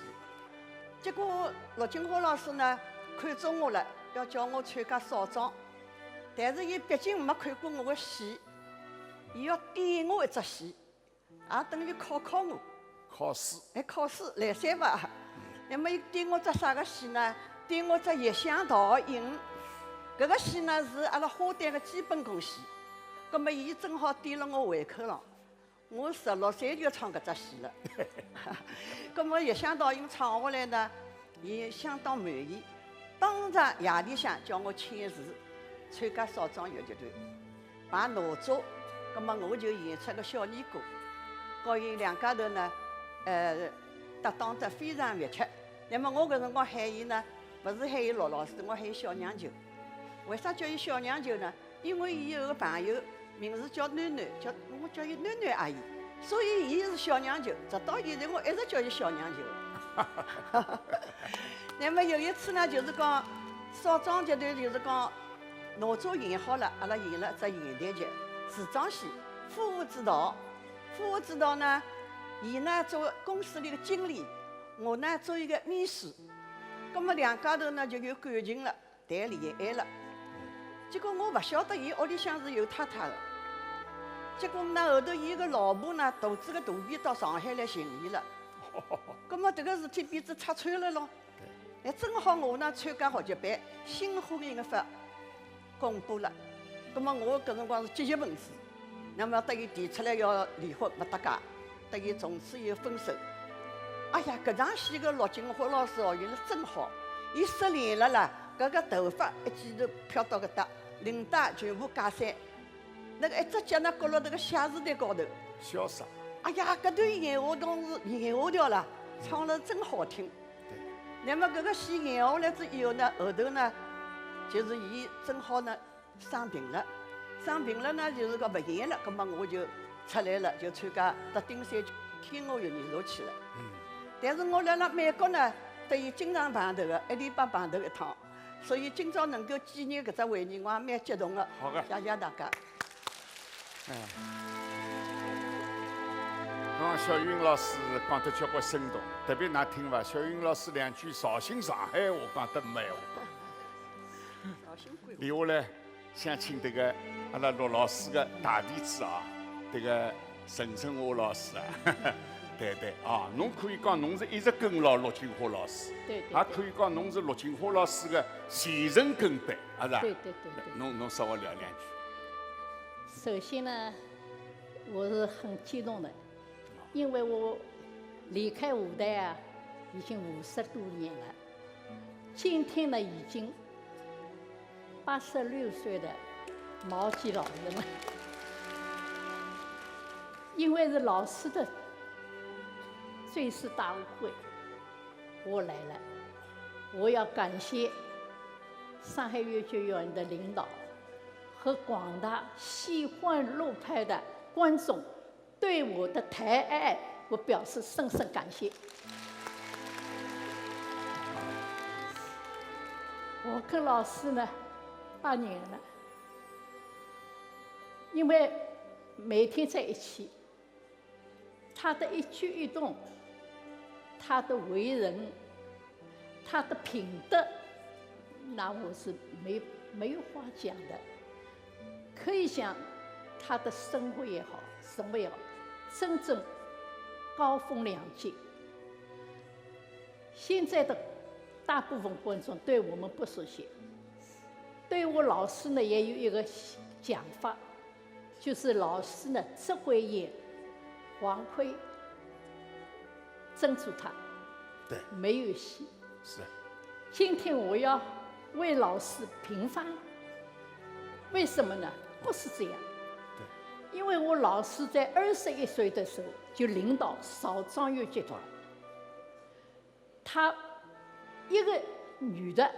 结果陆金花老师呢，看中我了，要叫我参加少庄，但是伊毕竟没看过我个戏，伊要点我一只戏，也等于考考我。考试。哎，考试，来三吧。那么伊点我只啥个戏呢？点我只《异乡倒影》。搿个戏呢，是阿拉花旦个基本功戏。葛么伊正好点了我胃口了。 我十六岁就唱搿只戏了。葛么《异乡倒影》唱下来呢，伊相当满意。当场夜里向叫我签字，参加少庄越剧团，扮哪吒。葛么我就演出个小尼姑，和伊两家头呢，呃，搭档得非常密切。那么我搿辰光喊伊呢，勿是喊伊陆老师，我喊伊小娘舅。为啥叫伊小娘舅呢？ 因为伊有个朋友名字叫囡囡，叫，我叫伊囡囡阿姨，所以伊是小娘舅，直到现在我一直叫伊小娘舅。那么有一次呢，就是讲少庄剧团就是讲哪吒演好了，阿拉演了只现代剧《时装戏》《夫妇之道》。《夫妇之道》呢，伊呢做公司里个经理，我呢做一个秘书，葛么两家头呢就有感情了。 谈恋爱了。结果我勿晓得伊屋里向是有太太个。结果呢，后头伊个老婆呢，肚子个肚皮到上海来寻伊了。葛么迭个事体变仔拆穿了咯。哎，正好我呢参加话剧班，新婚姻个法公布了。葛么我搿辰光是积极分子， 那么搭伊提出来要离婚，勿搭界，搭伊从此以后分手。哎呀，搿场戏个陆金花老师哦，伊是真好，伊失恋了啦，搿个头发一记头飘到搿搭，领带全部解散，那个一只脚呢，搁了迭个写字台高头。潇洒。哎呀，搿段闲话当是闲话调啦，唱了真好听。对。那么搿个戏演下来之以后呢，后头呢，就是伊正好呢， 生病了。生病了呢，就是讲勿演了，葛么我就出来了，就参加到丁山天鹅园艺术去了。嗯。但是我辣辣美国呢，搭伊经常碰头个，一礼拜碰头一趟，所以今朝能够纪念搿只回忆，我也蛮激动个。好个。谢谢大家。哎。刚刚小云老师讲得交关生动，特别㑚听伐？小云老师两句绍兴上海话讲得蛮好。绍兴鬼话。留下来 想请迭个阿拉陆老师个大弟子啊，迭个陈春华老师啊，对对啊，侬可以讲侬是一直跟牢陆金花老师，对对对。也可以讲侬是陆金花老师个前程跟班，啊是吧？对对对对。侬，侬稍微聊两句。首先呢，我是很激动的，因为我离开舞台啊，已经五十多年了。 今天呢，已经八十六岁的毛季老人了。因为是老师的追思大会，我来了。我要感谢上海越剧院的领导和广大喜欢陆派的观众 对我的抬爱，我表示深深感谢。我跟老师呢，八年了，因为每天在一起，他的一举一动，他的为人， 他的品德，那我是没，没有话讲的。可以讲，他的生活也好，什么也好，真正高风亮节。现在的大部分观众对我们不熟悉，对我老师呢，也有一个讲法， 就是老师呢，只会演黄魁、珍珠塔，对。没有戏。是。今天我要为老师平反，为什么呢？不是这样。对。因为我老师在二十一岁的时候就领导少庄越剧团， 他一个女的，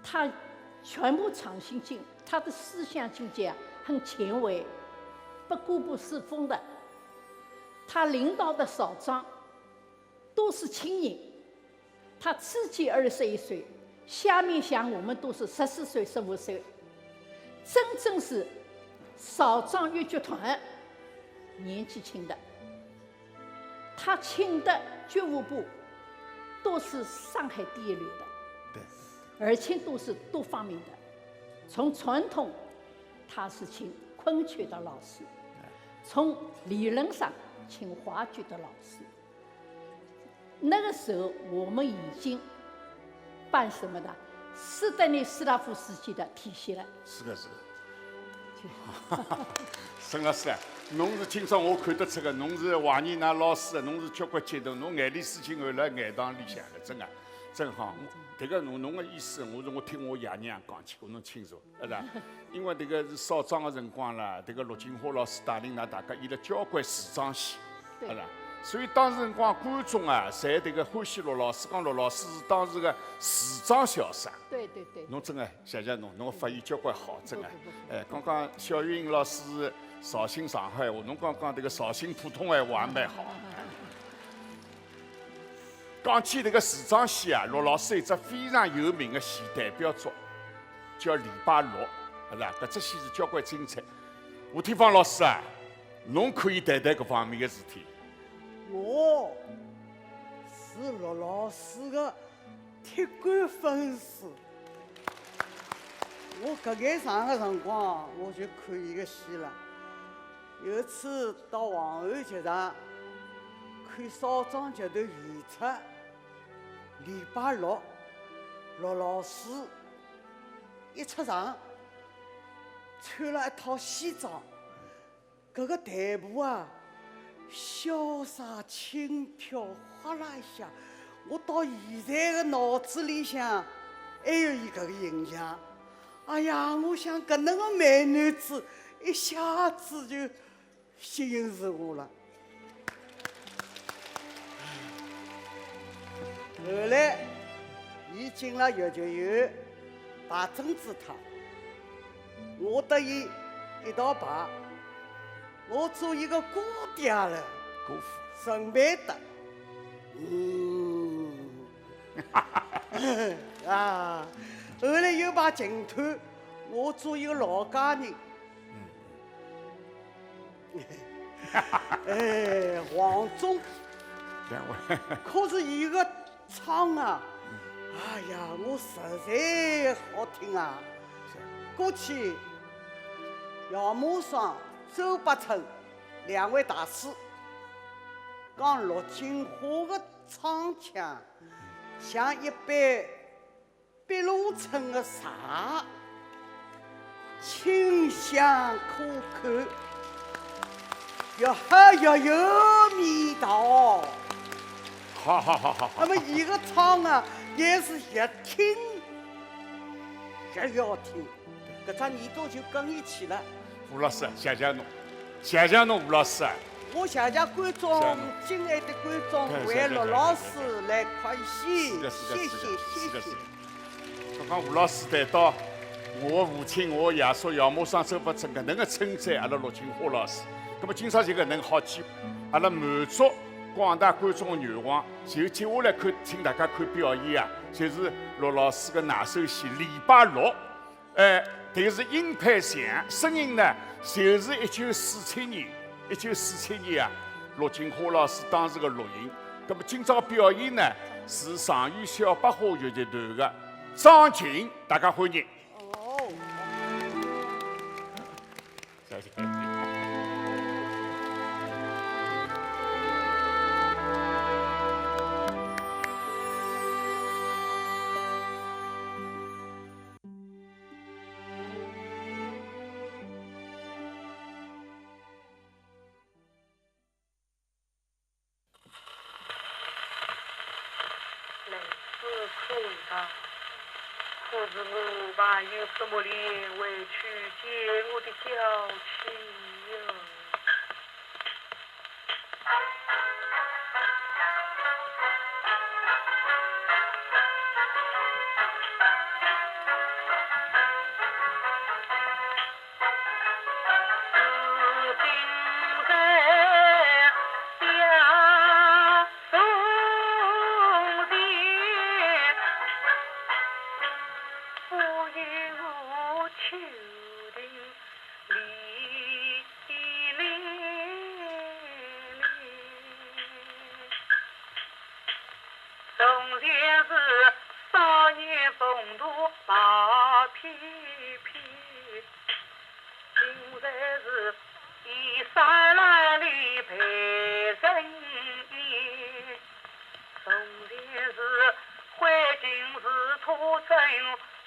她全部创新性，她的思想境界啊很前卫，不固步自封的。她领导的少庄都是青年，她自己二十一岁，下面像我们都是十四岁、十五岁，真正是少庄越剧团年纪轻的。 她请的剧务部都是上海第一流的，对，而且都是多方面的。从传统，她是请昆曲的老师，从理论上请话剧的老师。那个时候我们已经办什么的？斯特尼斯拉夫斯基的体系了。是的，是的。沈老师啊，侬是今朝我看得出个，侬是怀念㑚老师啊，侬是交关激动，侬眼泪水已经含辣眼眶里向了，真个，真好。我迭个侬侬个意思，我是我听我爷娘讲起过，侬清楚，是吧？因为迭个是少庄个辰光啦，迭个陆金花老师带领㑚大家演了交关时装戏，对是吧？所以当时辰光观众啊，侪迭个欢喜陆老师，讲陆老师是当时个时装小生。对对对，侬真个谢谢侬，侬个发言交关好，真个不不不。哎，刚刚小云老师绍兴上海话，侬刚刚迭个绍兴普通闲话也蛮好。讲起迭个时装戏啊，陆老师有只非常有名个戏代表作，叫《礼拜六》，是吧？搿只戏是交关精彩。吴天芳老师啊，侬可以谈谈搿方面个事体。我是陆老师个铁杆粉丝。我搿眼长个辰光，我就看伊个戏了。有一次到黄安剧场看少庄剧团演出，礼拜六，陆老师一出场，穿了一套西装， 搿个台步啊，潇洒轻飘，哗啦一下，我到现在个脑子里向还有伊搿个印象。哎呀，我想搿能个美男子，一下子就吸引住我了。后来，伊进了越剧院，排《珍珠塔》。 我搭伊一道排，我做一个姑爹了，姑父。沈培德。嗯。啊，后来又排《情探》，我做一个老家人。哎，黄忠。两位。可是伊个 唱啊，哎呀，我实在好听啊。过去姚茂双、周柏春两位大师讲陆金花个唱腔像一杯碧螺春个茶， 清香可口，越喝越有味道。好好好好好。那么伊个唱啊，也是越听越要听，搿只耳朵就跟伊去了。吴老师，谢谢侬，谢谢侬，吴老师啊。我谢谢观众，谢谢侬敬爱的观众对为陆老师来看戏，是的，是的，谢谢是的，是的，谢谢是的。刚刚吴老师谈到我父亲、我爷叔姚茂双、周柏春搿能个称赞阿拉陆金花老师，葛末今朝就搿能好机会，阿拉满足广大观众个愿望，就接下来看，请大家看表演啊，就是陆老师个拿手戏《礼拜六》。 哎，迭个是音配像，声音呢，就是一九四七年，一九四七年啊，陆金花老师当时个录音。葛末今朝表演呢，是上元小百花越剧团个张琴，大家欢迎。哦。谢谢。来自课堂，可是我还有什么脸回去见我的娇妻呀？从前是少年风度白皮皮，今在是衣衫褴褛陪人眠。从前是挥金如土真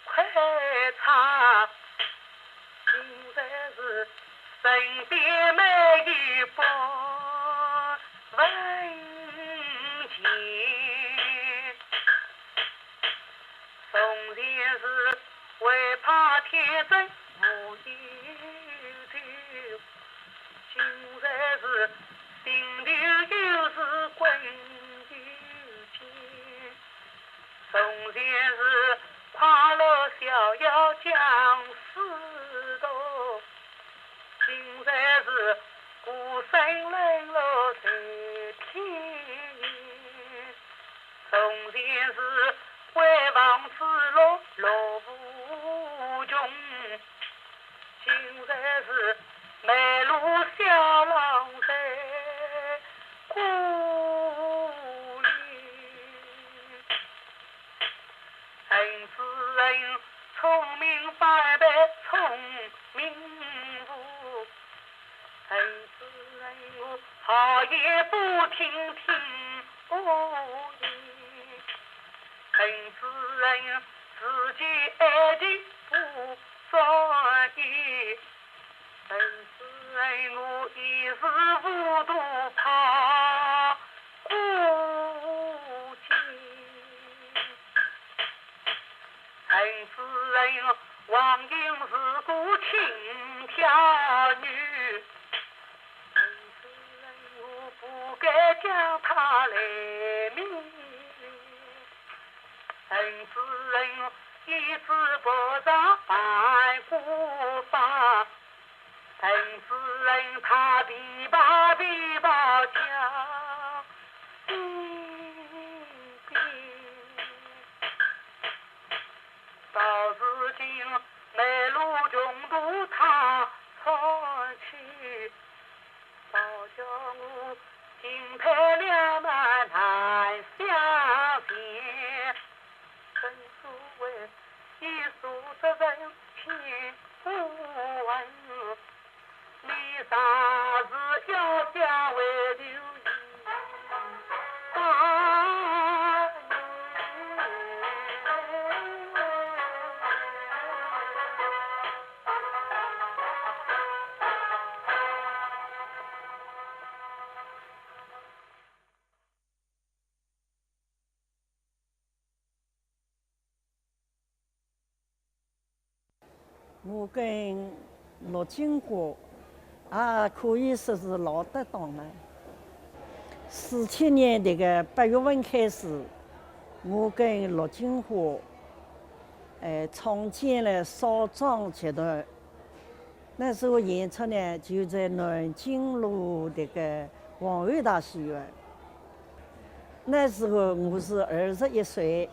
快车， 今在是身边没有半文钱。从前是会怕天真无忧愁，今在是心头有事困又惊。 从前是快乐逍遥江湖头，今在是孤身冷落在天涯。从前是为望子碌碌无穷， 今在是梅花香浪在故里。恨此人聪明反被聪明误，恨此人我好言不听听恶言。 恨此人自己爱情不专一，恨此人我一时糊涂怕孤寂。恨此人忘形是个轻佻女，恨此人我不该将她来迷恋。 恨此人一直不上半个法，恨此人他琵琶琵琶叫一遍。到如今梅花穷途他唱起， 倒叫我进退两难难相选，真所谓一失足成千古恨，你若是要想回头，哎哟。 我跟陆金花也可以说是老搭档了。四七年迭个八月份开始，我跟陆金花，呃，创建了少庄集团。 那时候演出呢，就在南京路迭个皇后大戏院。那时候我是二十一岁，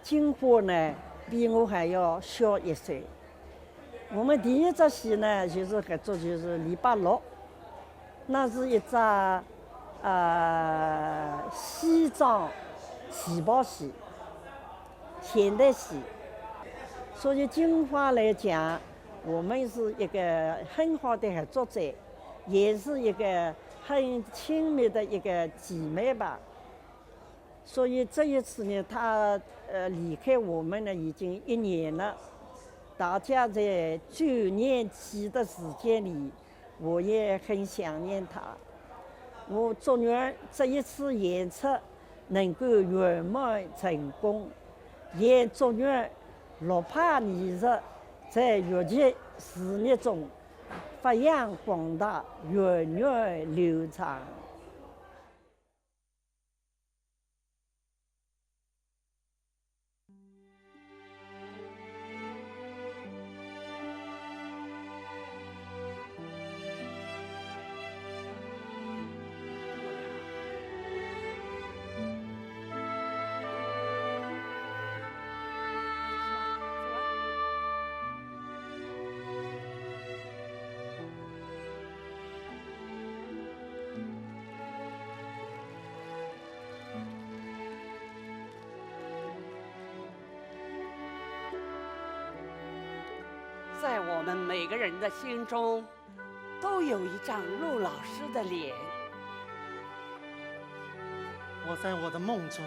金花呢，比我还要小一岁。我们第一只戏呢，就是合作，就是《李白乐》。 那是一只，呃，西装旗袍戏，现代戏。所以金花来讲，我们是一个很好的合作者，也是一个很亲密的一个姐妹吧。 所以这一次呢，她，呃，离开我们呢，已经一年了。大家在周年期的时间里，我也很想念她。我祝愿这一次演出能够圆满成功，也祝愿陆派艺术在越剧事业中发扬光大，源远流长。在我们每个人的心中，都有一张陆老师的脸。我在我的梦中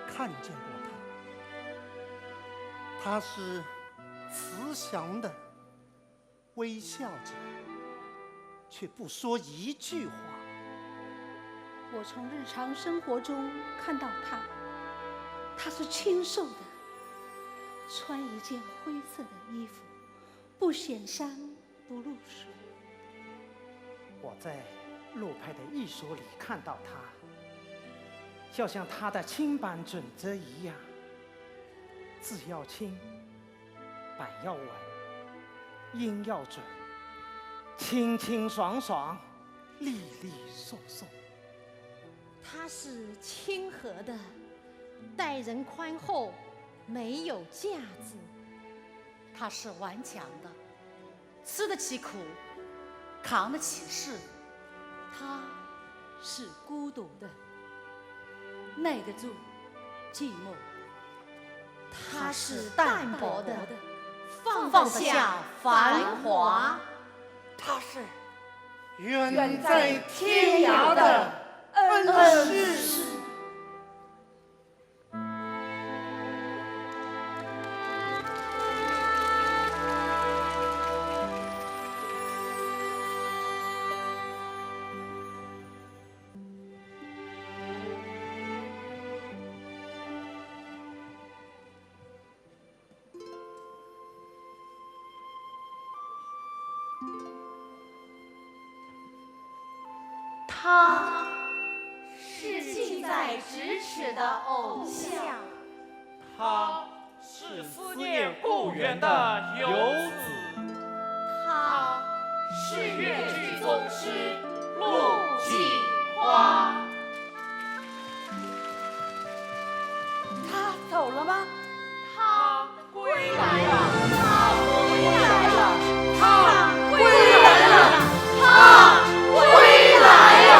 看见过他，他是慈祥的，微笑着，却不说一句话。我从日常生活中看到他，他是清瘦的，穿一件灰色的衣服，不显山不露水。我在陆派的一书里看到他，就像他的清版准则一样，字要清，板要稳，音要准，清清爽爽，利利索索。他是亲和的，待人宽厚，没有架子。他是顽强的，吃得起苦，扛得起事。他是孤独的，耐得住寂寞。他是淡泊的，放得下繁华。他是远在天涯的恩师。他是近在咫尺的偶像。他是思念故园的游子。他是越剧宗师陆锦花。他走了吗？他。 归来了，他归来了，他归来了，他归来了。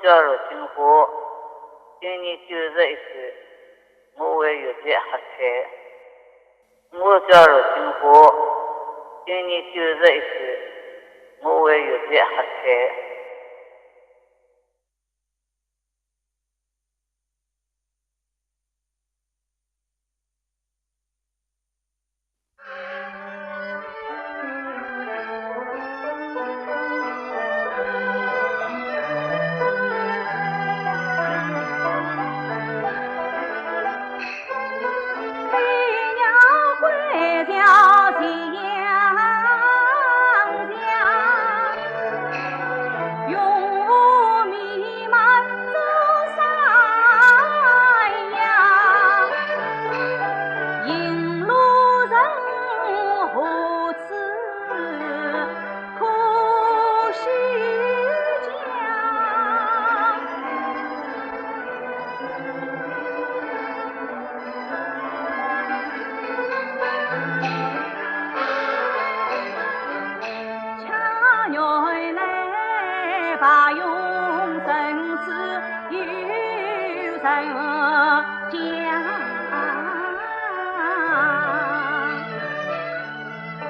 假如金花今年九十一岁，我为玉帝喝彩。我假如金花今年九十一岁，我为玉帝喝彩。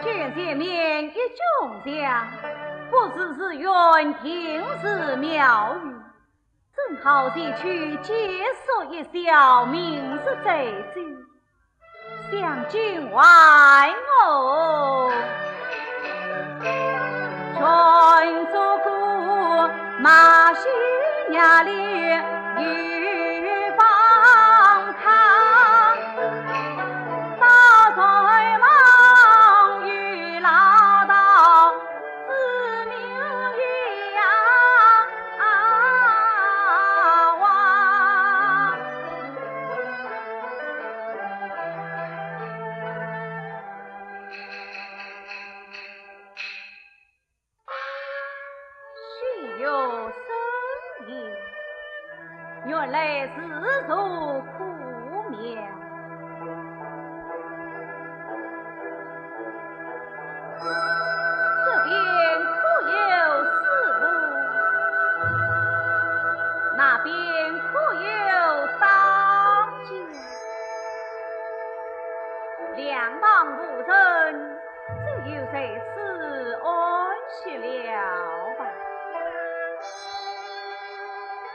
见前面一炯像，不知是园亭是庙宇，正好前去解说一笑，明日再走。 相见还我全做个马戏娘里有方康，大船忙与老道，子民与呀啊哇。 心有深意，原来自作苦命。这边可有师父，那边可有道家？ 两旁无人，只有在此安歇了吧。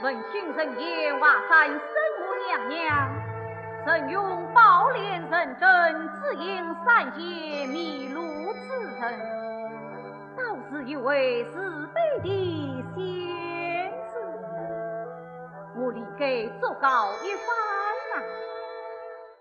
闻听人言，华山圣母娘娘曾用宝莲成真，指引山间迷路之人，倒是一位慈悲的仙子。我理该祝告一番啊。